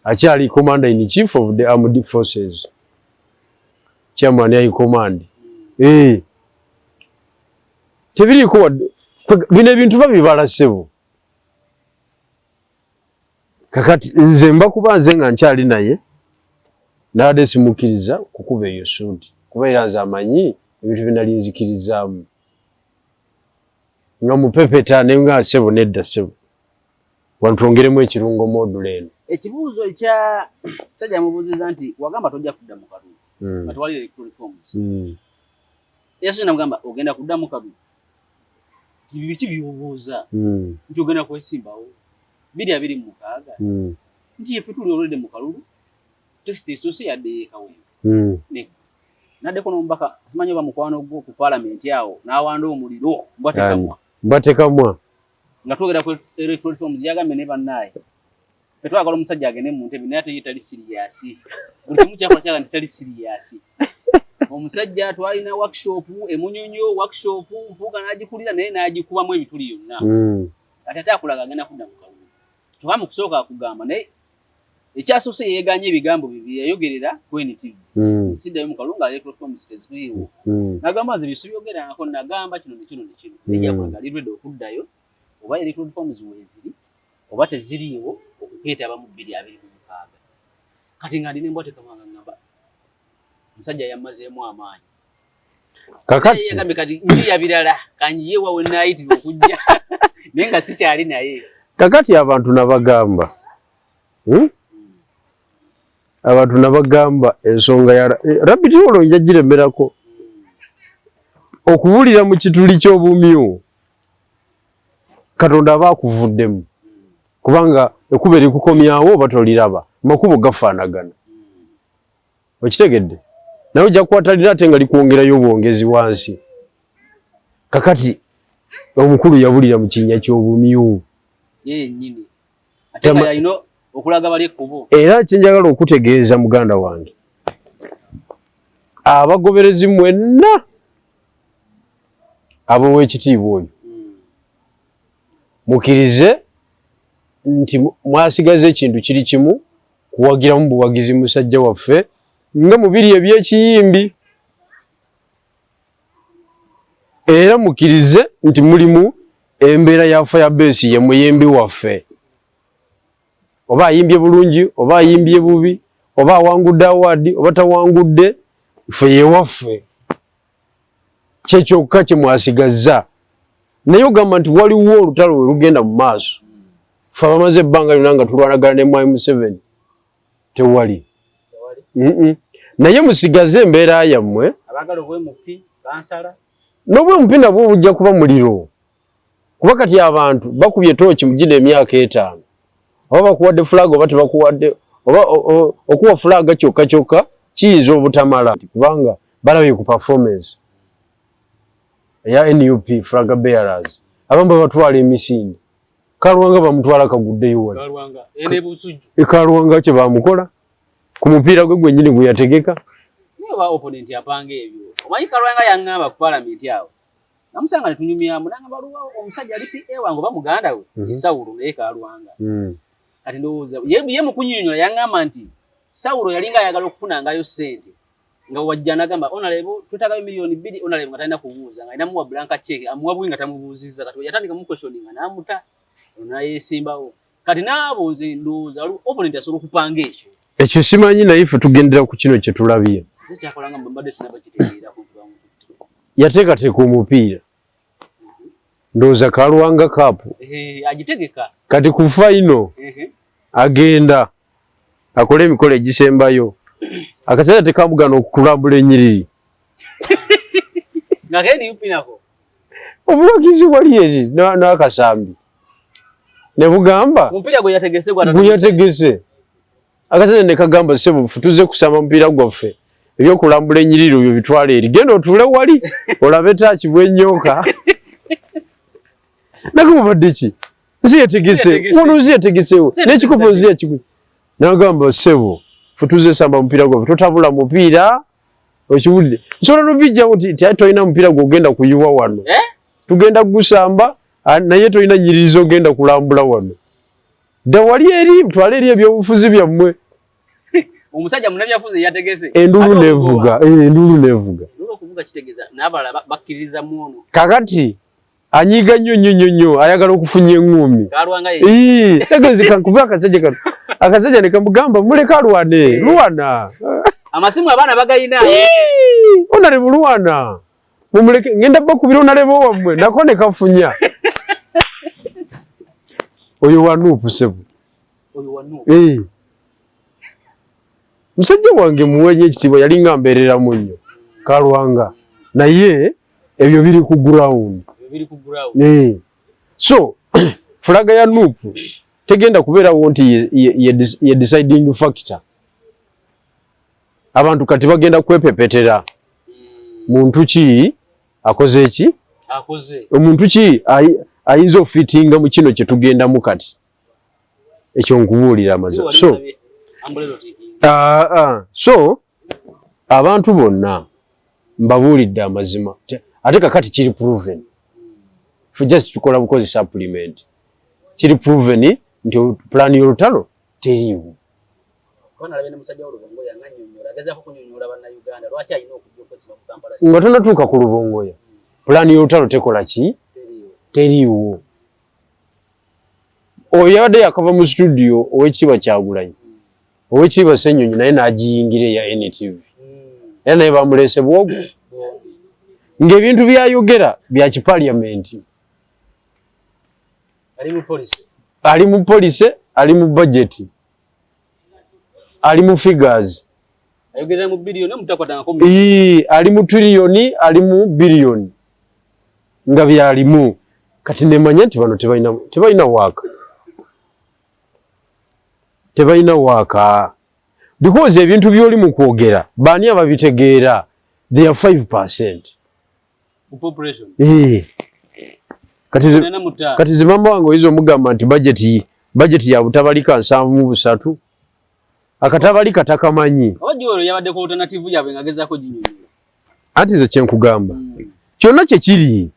Akyali commander in chief of the armed forces, chairman high command. Eh. Tebiriiko wadde bino ebintu babibala, ssebo. Kakati nze mba kuba nze nga nkyali naye. Nabadde simukkiriza kukuba eyo suuti kuba era nze amanyi ebintu bye nali nzikirizaamu nga mupepeta naye nga ssebo nedda ssebo wano twongeremu ekirungo modula eno. Ekibuuzo ekya sajja mubuuziza nti wagamba tojja kudda mu kalulu nga tewali electoral reforms. Yesu namugamba ogenda kudda mu kalulu biki by'obuuza nti ogenda kwesimbawo 2026 nti ffe tuli already mu kalulu test esoose yadde y'ekawempe naddeko n'omubaka simanyi oba mukwano gwo ku paalamenti awo n'awanda omuliro mbwatekamwa mbwatekamwa nga twogera ku electoral reforms yagambye ne bannaaye ffe twagala omusajja agende mu ntebe naye ate ye tali serious buli kimu kyakola kyaga nti tali serious omusajja twalina workshop emunyonyo workshop mpuuga n'agikulira naye n'agikubamu ebituli yonna kati ate akulaga agenda kudda mu kalulu kyokka mu kusooka akugamba naye ekyasoose yeeganye ebigambo bye bye yayogerera ku NTV siddayo mu kalulu nga electoral reforms teziriiwo nagamba nze bye sibyogerangako nagamba kino ne kino ne kino naye gyakulaga ali ready okuddayo oba electoral reforms weeziri oba teziriiwo okukeetaba mu 2026 kati nga ndi nembwatekamanga ngamba omusajja yammazeemu amaanyi. Kakati yagambye kati njiya birala kanjiye wawe naayitira okujja naye nga sikyali naye. Kakati abantu nabagamba Abantu nabagamba ensonga ya rabbit hole nja giremerako okubulira mu kituli ky'obumyu Katonda aba akuvuddemu kubanga ekkubo erikukomyawo oba toliraba makubo gafaanagana okitegedde naye ojja kukwatalira ate nga likwongerayo obwongezi wansi. Kakati omukulu yabulira mu kinnya ky'obumyu yennyini ate nga yalina okulaga bali ekkubo. Era kye njagala okutegeeza muganda wange abagoberezi mwenna ab'owekitiibwa oyo mukkirize nti mwasigaza ekintu kiri kimu kuwagiramu buwagizi musajja waffe nga mu biri eby'ekiyimbi era mukkirize nti mulimu embeera ya Firebase ye muyimbi waffe oba ayimbye bulungi oba ayimbye bubi oba awangudde award oba tawangudde ffe yewaffe kye kyokka kye mwasigazza naye ogamba nti waliwo olutalo we lugenda mu maaso ffe abamaze ebbanga lyonna nga tulwanagana ne Mwami Museveni tewali naye musigaze embeera yammwe n'obwemupi nabwo bujja kuba muliro kuba kati abantu bakubye tooki mu gino emyaka 5 oba bakuwadde flag oba tebakuwadde oba okuwa flag kyokka kyokka kiyinza obutamala kubanga balabye ku performance eya NUP flag bearers abamu babatwala emisinde Kalwanga bamutwala kaguddeyo wali Kalwanga kye bamukola ku mupiira gwe gwennyini gwe yategeka. Naye oba opponent apanga ebyo omanyi Kalwanga yaŋŋamba ku palamenti awo namusanga ne tunyumyamu nangamba waliwo omusajja ali PA wange oba muganda we Sawulo naye Kalwanga kati ndowooza ye mu kunnyonnyola yaŋŋamba nti Sawulo yalinga ayagala okufunangayo ssente nga wajja nagamba honorable twetagayo 2 million honorable nga talina kubuuza nga alina muwa blank check amuwa buwi nga tamubuuzizza kati yatandika mu questioning nga n'amuta nayesimbawo kati n'abo nze ndowooza waliwo opponent asobola okupanga ekyo ekyo simanyi naye ffe tugendera ku kino kye tulabye kyakolanga mbadde sinabakitegeera ku bamututte yateekateeka omupiira ndowooza Kalwanga Cup agitegeka kati ku final agenda akole emikolo egisembayo akaseera tekamugana okulambula ennyiriri nga kendi nako obuwagizi wali eri n'akasambi ne bugamba omupiira gwe yategese gwe yategese akaseera ne kagamba ssebo ffe tuzze kusamba mupiira gwaffe ebyokulambula ennyiriri ebyo bitwala eri genda otuule wali olabe taaki bwenyooka nakumubadde ki nsi yetegese wano nsi yetegesewo n'ekikopo nsi yakigu nagamba ssebo ffe tuzze samba mupiira gwaffe totabula mupiira okiwulire nsobola nobijjawo nti ti tolina mupiira gwogenda kuyiwa wano tugenda kugusamba naye tolina nyiriri zogenda kulambula wano dda wali eri twale eri ebyobufuzi byammwe omusajja munnabyafuzi yategese enduulu nevuga enduulu nevuga okuvuga kitegeeza n'abalala bakkiririza mu ono kakati anyiga nnyo nnyo nnyo nnyo ayagala okufunya eŋŋuumi tegezi kankuba akasajja kano akasajja ne kamugamba muleke alwane lwana. Amasimu abaana bagayina. Honorable Lwana. Mumuleke ngenda bakubira honorable wammwe nako ne kafunya. Oyo wa NUP sebo. Oyo wa NUP. Eh. Musajja wange muwenye ekitiibwa yalinga mbeerera munnyo Kalwanga naye ebyo biri ku ground. Biri ku ground. Eh. So flag ya NUP tegenda kubeerawo nti ye deciding factor. Abantu kati bagenda kwepepetera muntu ki akoze eki akoze omuntu ki ayinza ofitinga mu kino kye tugendamu kati ekyo nkubuulira amazima. So so abantu bonna mbabuulidde amazima ate kakati kiri proven for just tukola bukozi supplement kiri proven nti plan y'olutalo teriiwo. Nga tonatuuka ku Lubongoya pulaani y'olutalo tekola ki teriiwo. Oyo yabadde yakava mu studio ow'ekitiibwa Kyagulanyi ow'ekitiibwa Ssenyonyi naye n'agiyingira eya NTV era naye bamuleese bwogo ng'ebintu byayogera bya kipaliamenti. Ali mu policy, ali mu budget, ali mu figures, ali mu trillion, ali mu billion nga byalimu. Kati nemanya nti bano tebalina waaka, tebalina waaka because ebintu by'oli mu kwogera baani ababitegeera? They are 5%. Kati zimama wange oyinza omugamba nti budget ya butabalika 73 akatabalika takamanyi. Anti nze kyenkugamba kyonna kyekiri,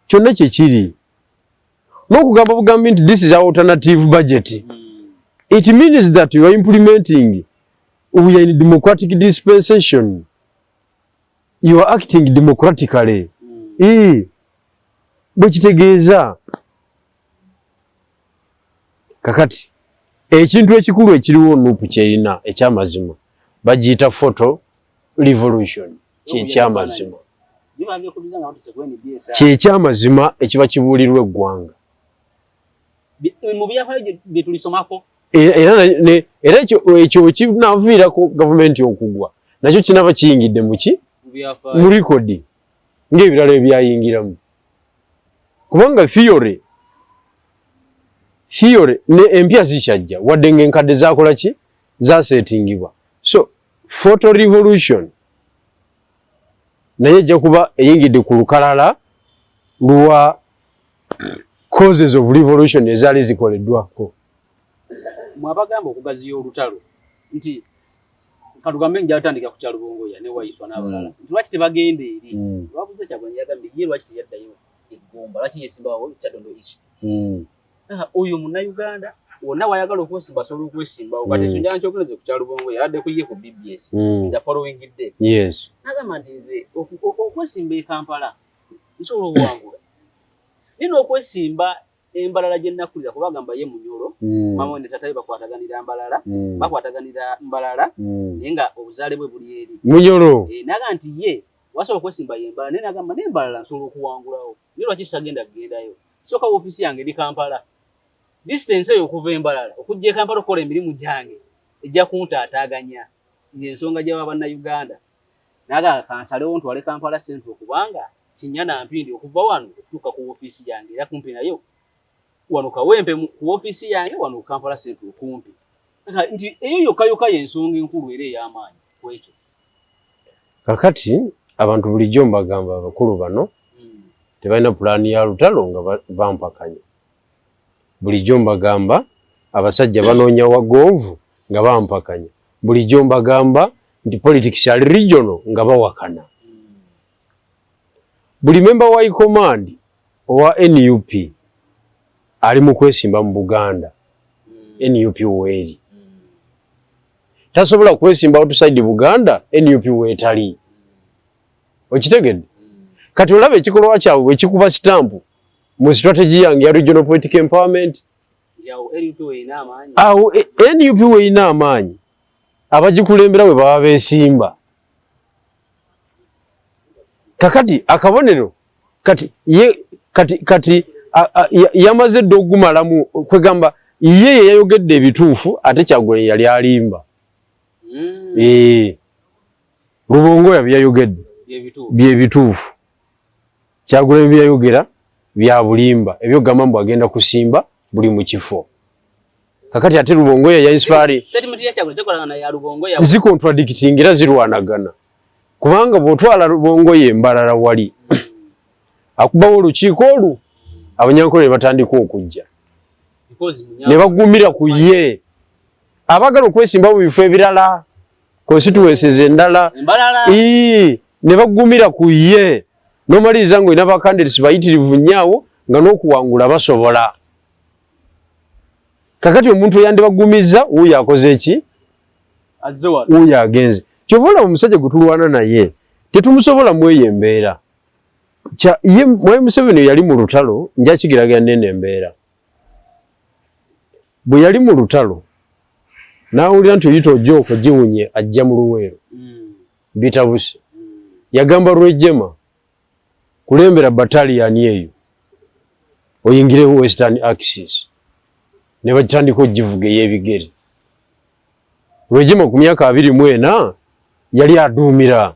kyonna kyekiri n'okugamba bugambi nti this is our alternative budget. It means that you are implementing, we are in democratic dispensation, you are acting democratically. Bwe kitegeeza kakati ekintu ekikulu ekiriwo NUP kyerina ekyamazima bagiyita photo revolution, kyekyamazima kyekyamazima ekiba kibuulirwa eggwanga. Era ekyo kinaaviirako gavumenti okugwa nakyo kinaba kiyingidde muki mu rekodi ng'ebirala ebyayingiramu, kubanga theory ne empya zikyajja wadde ng'enkadde zakola ki zasetingibwa. So photo revolution naye ejja kuba eyingidde ku lukalala lwa causes of revolution ezaali zikoleddwako. Mwabagamba okugaziya olutalo nti katugambe njatandika ku kya Lubongoya ne Waiswa n'abalala nti lwaki tebagenda eri lwabuze Kyagulanyi yagambye ye lwaki teyaddayo eggomba, lwaki yesimbawo Kyadondo East. Oyo munnayuganda wonna wayagala okwesimba asobola okwesimbawo. Kati ekyo njala nkyogereze ku kya Lubongoya yabadde ku ye ku BBS the following day. Nagamba nti nze okwesimba e Kampala nsobola okuwangula naye n'okwesimba embalala gye nnakulira kuba agamba ye Munyoro mama ne tata we bakwataganira mbalala bakwataganira mbalala naye nga obuzaale bwe buli eri Munyoro. Naga nti ye wasobola okwesimba ye mbalala naye nagamba n'embalala nsobola okuwangulawo naye lwaki sagenda kugendayo sooka woofiisi yange eri Kampala distance eyo okuva embalala okujja e Kampala okukola emirimu gyange ejja kuntaataaganya ensonga gy'aba bannayuganda. Naga kansalewo ntwale Kampala Central kubanga kinyana mpindi okuva wano okutuuka ku woofiisi yange era kumpi nayo wano Kawempe ku woofiisi yange wano Kampala Central kumpi. Nti eyo yokka yokka y'ensonga enkulu era ey'amaanyi ku ekyo. Kakati abantu bulijjo mbagamba abakulu bano tebalina pulaani ya lutalo nga bampakanya. Bulijjo mbagamba abasajja banoonya wagonvu nga bampakanya. Bulijjo mbagamba nti politics ali regional nga bawakana. Buli member wa command owa NUP ali mu kwesimba mu Buganda. NUP weeri tasobola kwesimba outside Buganda, NUP weetali. Okitegedde? Kati olaba ekikolwa kyabwe bwe kikuba sitampu mu strategy yange ya regional political empowerment. Awo NUP weerina amaanyi. Abagikulembera bwe baba beesimba. Kakati akabonero kati ye kati kati yamaze dda ogumalamu, kwegamba ye ye yayogedde ebituufu, ate Kyagulanyi yali alimba. Eh, Lubongoya bye yayogedde bye bituufu, Kyagulanyi bye yayogera bya bulimba, ebyogamba mbu agenda kusimba buli mu kifo. Kakati ate Lubongoya ya inspire zicontradicting era zirwanagana, kubanga bw'otwala Lubongoya embalala wali akubawo olukiiko olwo, Abanyankole ne batandika okujja ne bagumira ku ye, abaagala okwesimba mu bifo ebirala, constituencies endala, ne bagumira ku ye, n'omaliriza ng'olina ba candidates bayitirivu nnyo awo nga n'okuwangula basobola. Kakati omuntu eyandibagumizza wuuyo akoze ki? Wuuyo agenze. Kyova olaba omusajja gwe tulwana naye tetumusobola mu eyo embeera. Ye Mwami Museveni yali mu lutalo, njakigerageranya nene embeera. Bwe yali mu lutalo n'awulira nti oyita ojooko giwunye ajja mu Luweero, bitabuse. Yagamba Rwejema, kulembera battalion eyo oyingire Western Axis, ne bagitandika ogivuga ey'ebigere. Rwejema ku myaka 24 yali aduumira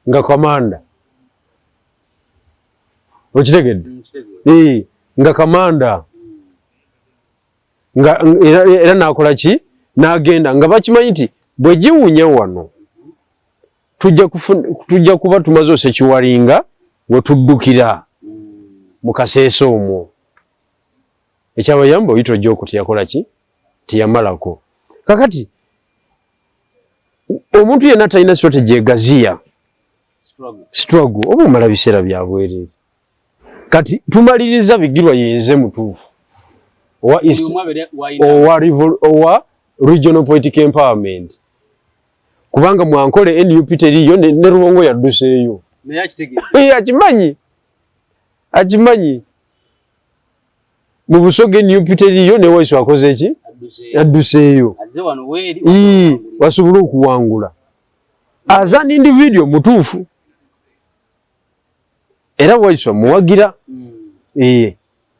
nga kamanda, okitegedde? Eh, nga kamanda nga era nakola ki, n'agenda nga bakimanyi nti bwe giwunya wano tujja kuba tumaze osekiwalinga we tuddukira mu kaseesa omwo. Ekyabayamba oyita ojja okwo teyakola ki, teyamalako. Kakati omuntu yenna talina strategy egaziya struggle, oba omala biseera bya bwereere. Kati tumaliriza Bigirwa yenze mutuufu owa East, owa regional political empowerment, kubanga mwankole NUP teriyo, ne Rubongo yadduseeyo. Akimanyi, akimanyi mu Busoga NUP teriyo, ne Waiso akoze ki, adduseeyo wasobole okuwangula as an individual mutuufu. Era Waiso muwagira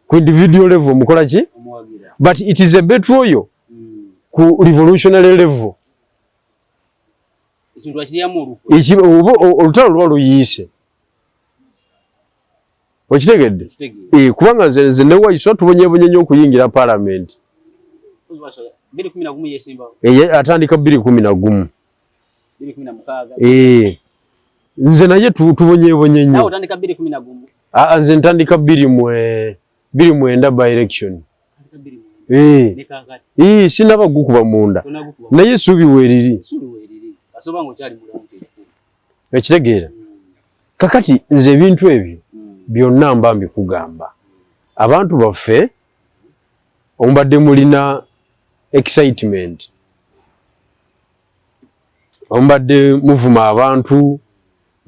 ku individual level, mukola ki, but it is a betrayal ku revolutionary level. Olutalo luba luyiise, okitegedde? Kubanga nze ne Waiso tubonyebonye nnyo okuyingira parliament. Atandika 2011, nze naye tubonyebonye nnyo. Nze ntandika 2009 by election, sinaba gukuba munda, naye essuubi weeriri, ekitegeera? Kakati nze ebintu ebyo byonna mba mbikugamba. Abantu baffe omubadde mulina excitement, omubadde muvuma abantu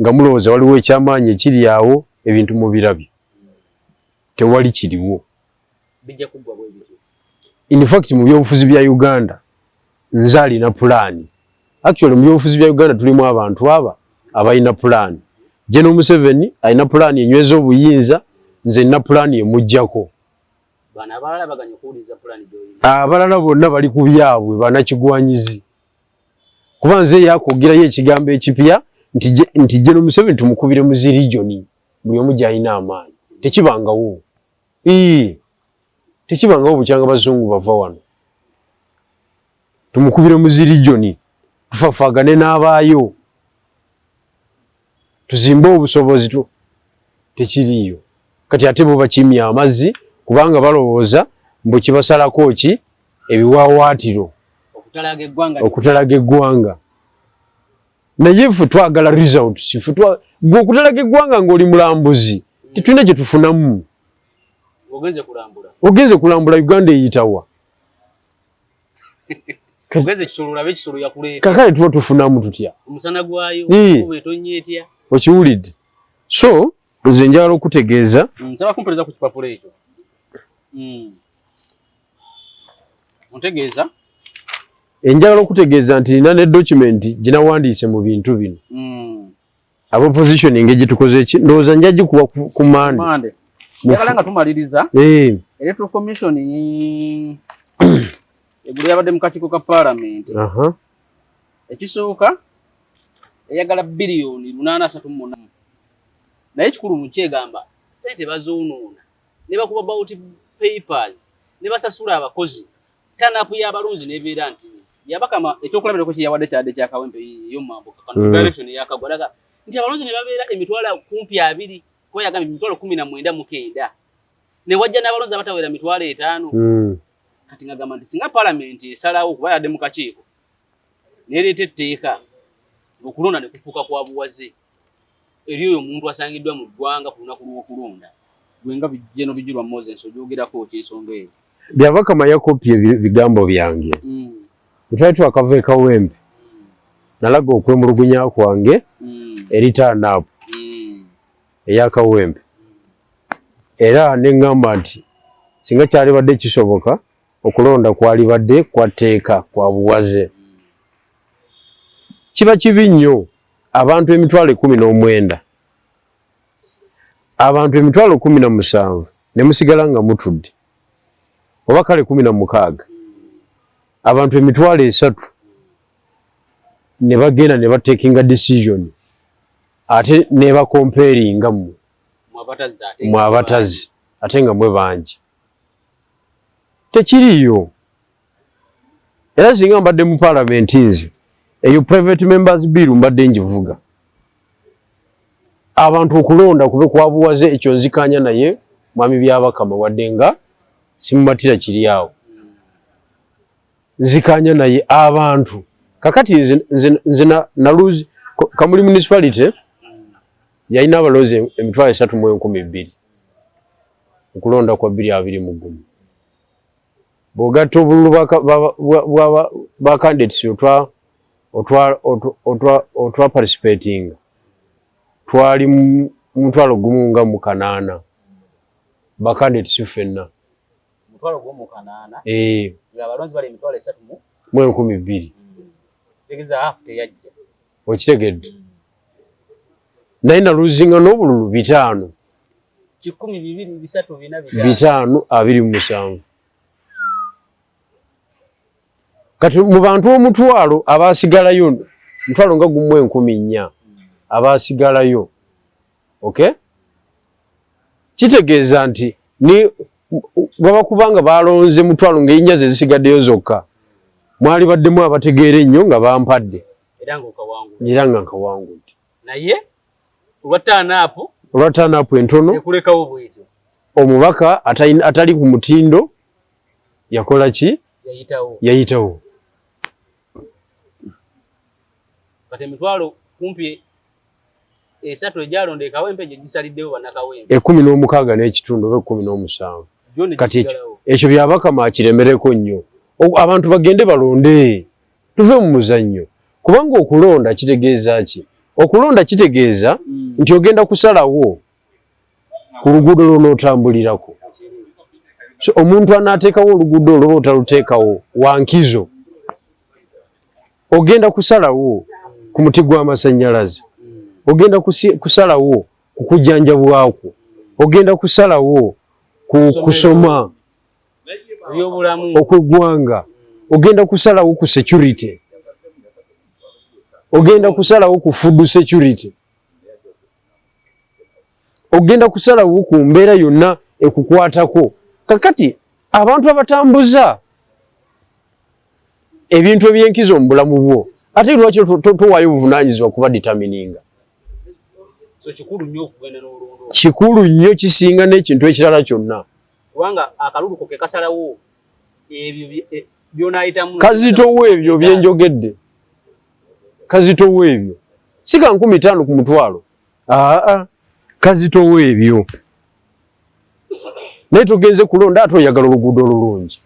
nga mulowooza waliwo ekyamaanyi ekiri awo, ebintu mubirabye, tewali kiriwo. In fact, mu byobufuzi bya Uganda nze alina pulaani. Actually, mu byobufuzi bya Uganda tulimu abantu aba abalina pulaani. General Museveni alina pulaani enyweza obuyinza, nze nina pulaani emuggyako. Abalala bonna bali ku byabwe, banakigwanyizi, kuba nze yakwogerayo ekigambo ekipya nti General Museveni tumukubire mu zi region buli omu gy'alina amaanyi. Tekibangawo, tekibangawo bukyanga bazungu bava wano. Tumukubire mu zi region, tufafaagane n'abaayo, tuzimbe obusobozi tu tekiriiyo. Kati ate bo bakimya amazzi kubanga balowooza mbu kibasalako ki ebiwaawaatiro okutalaga eggwanga, naye ffe twagala results. Ffe gwe okutalaga eggwanga ng'oli mulambuzi, tetulina kye tufunamu. Ogenze kulambula Uganda eyitawa? Kakale tuba tufunamu tutya? Okiwulidde? So nze njagala okutegeeza Nsaba kumpereza ku kipapula ekyo. Ontegeeza. Enjagala okutegeeza nti nina ne document ginawandiise mu bintu bino. Aba opposition engeri gyetukoze ki, ndowooza nja gikuwa ku Mande. Njagala nga tumaliriza, Electoral Commission eggulo yabadde mu kakiiko ka Paalamenti. Ekisooka, eyagala 838 biliyoni, naye ekikulu mu kyegamba ssente bazoonoona ne bakuba ballot papers ne basasula abakozi, turn-up y'abalonzi n'ebeera nti yabakama. Ekyokulabirako kye yawadde kyadde kya Kawempe ey'omumambuka kano, direction eyakagwa laga nti abalonzi ne babeera emitwalo kumpi abiri, kuba yagambye 199,000, ne wajja n'abalonzi abatawera 50,000. Kati ngagamba nti singa Paalamenti esalawo, kuba yadde mu kakiiko nereeta etteeka okulonda ne kufuuka kwa buwaze eri oyo omuntu asangiddwa mu ggwanga ku lunaku lw'okulonda, gwe nga Bijeno Bijirwa Moses ogyogerako ki ensonga eyo? Byabakama yakopye bigambo byange. Twali twakava e Kawempe, nalaga okwemulugunya kwange eri turn-up eya Kawempe, era ne ŋŋamba nti singa kyalibadde kisoboka, okulonda kwalibadde kwa tteeka, kwa buwaze. Kiba kibi nnyo abantu 19,000, abantu 17,000 ne musigala nga mutudde, oba kale 16, abantu 30,000 ne bagenda ne batekinga decision, ate ne bacompellinga mmwe mwe abatazi, ate nga mwe bangi. Tekiriiyo. Era singa mbadde mu Paalamenti nze, eyo private members bill mbadde ngivuga, abantu okulonda kube kwabuwaze. Ekyo nzikanya naye mwami Byabakama, wadde nga simumatira kiri awo, nzikanya naye abantu. Kakati nze naluzi Kamuli Municipality yalina abalonzi 302,000 okulonda kwa 2021. Bw'ogatta obululu bwa candidates otwa participating, twali 1,080 ba candidates ffenna. 1,080? Mu 2,000. Okitegedde? Naye naluzinga n'obululu bitaano 527. Kati mu bantu 100,000 abasigalayo, 1,014 abasigalayo, okay, kitegeeza nti ni baba kubanga balonze 100,000 ng'ennya ze zisigaddeyo zokka, mwali baddemu abategeera ennyo nga bampadde era nga nkawangudde. Naye olwa turn-up Olwa turn-up entono ekulekawo bwetyo. Omubaka atali ku mutindo yakola ki? Yayitawo. Yayitawo. Kati 30,000 egyalonda ekawempe gye gisaliddewo bannakawempe. 16 n'ekitundu oba 17. Kati ekyo Byabakama akiremereko nnyo. Abantu bagende balonde, tuve mu muzannyo, kubanga okulonda kitegeeza ki? Okulonda kitegeeza nti ogenda kusalawo ku luguudo lw'onootambulirako. So omuntu anaateekawo oluguudo olwo oba otaluteekawo wankizo. Ogenda kusalawo ku muti gw'amasannyalaze, ogenda kusalawo ku kujjanjabwakwo, ogenda kusalawo ku kusoma okw'eggwanga, ogenda kusalawo ku security, ogenda kusalawo ku food security, ogenda kusalawo ku mbeera yonna ekukwatako. Kakati abantu abatambuza ebintu ebyenkizo mu bulamu bwo, ate lwaki towaayo obuvunaanyizibwa kuba determininga? Kikulu nnyo, kisinga n'ekintu ekirala kyonna. Kubanga akalulu ko ke kasalawo ebyo byonayitamu. Kazitowo ebyo byenjogedde, kazitowo ebyo, si ka 5,000 ku 100,000. Aa, kazitowo ebyo, naye togenze kulonda ate oyagala oluguudo olulungi.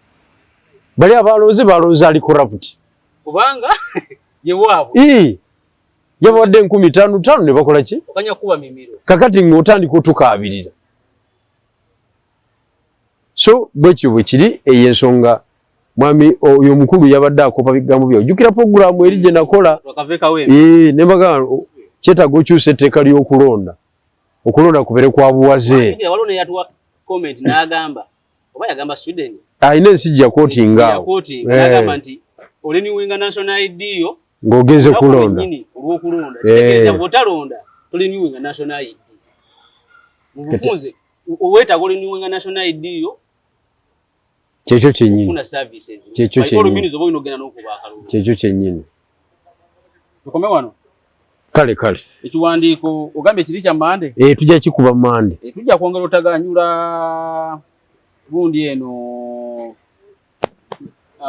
Bali abalonze balonze ali corrupt. Kubanga yewaabwe. Yabawadde 5,000 5 ne bakola ki? Okanya kuba mimiro. Kakati ng'otandika otukaabirira. So bwekyo bwe kiri, eyo ensonga. Mwami oyo omukulu yabadde akopa bigambo byo. Ojjukira puroguramu eri gye nakola ne mbagamba kyetaaga okyusa etteeka ly'okulonda, okulonda kubeere kwa buwaze. Alina ensi gye yakootinga awo ng'ogenze kulonda kyekyo kyennyini, kyekyo kyennyini, kyekyo kyennyini. Tukome wano. Kale kale. Ekiwandiiko ogambye kiri kya Mande? Eh, tujja kikuba Mande. Eh, tujja kwongera otaganyula gundi eno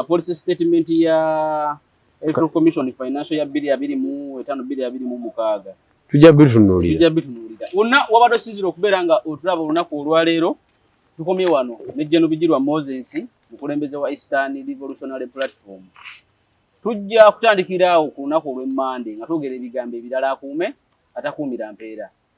policy statement ya Electoral Commission financial ya 2025 2026. Tujja bitunuulira. Tujja bitunuulira. Wonna wabadde osinziira okubeera nga otulaba olunaku olwaleero. Tukomye wano ne General Bigirwa Moses, mukulembeze wa Eastern Revolutionary Platform. Tujja kutandikira awo ku lunaku olw'Emmande nga twogera ebigambo ebirala. Akuume atakuumira mpeera.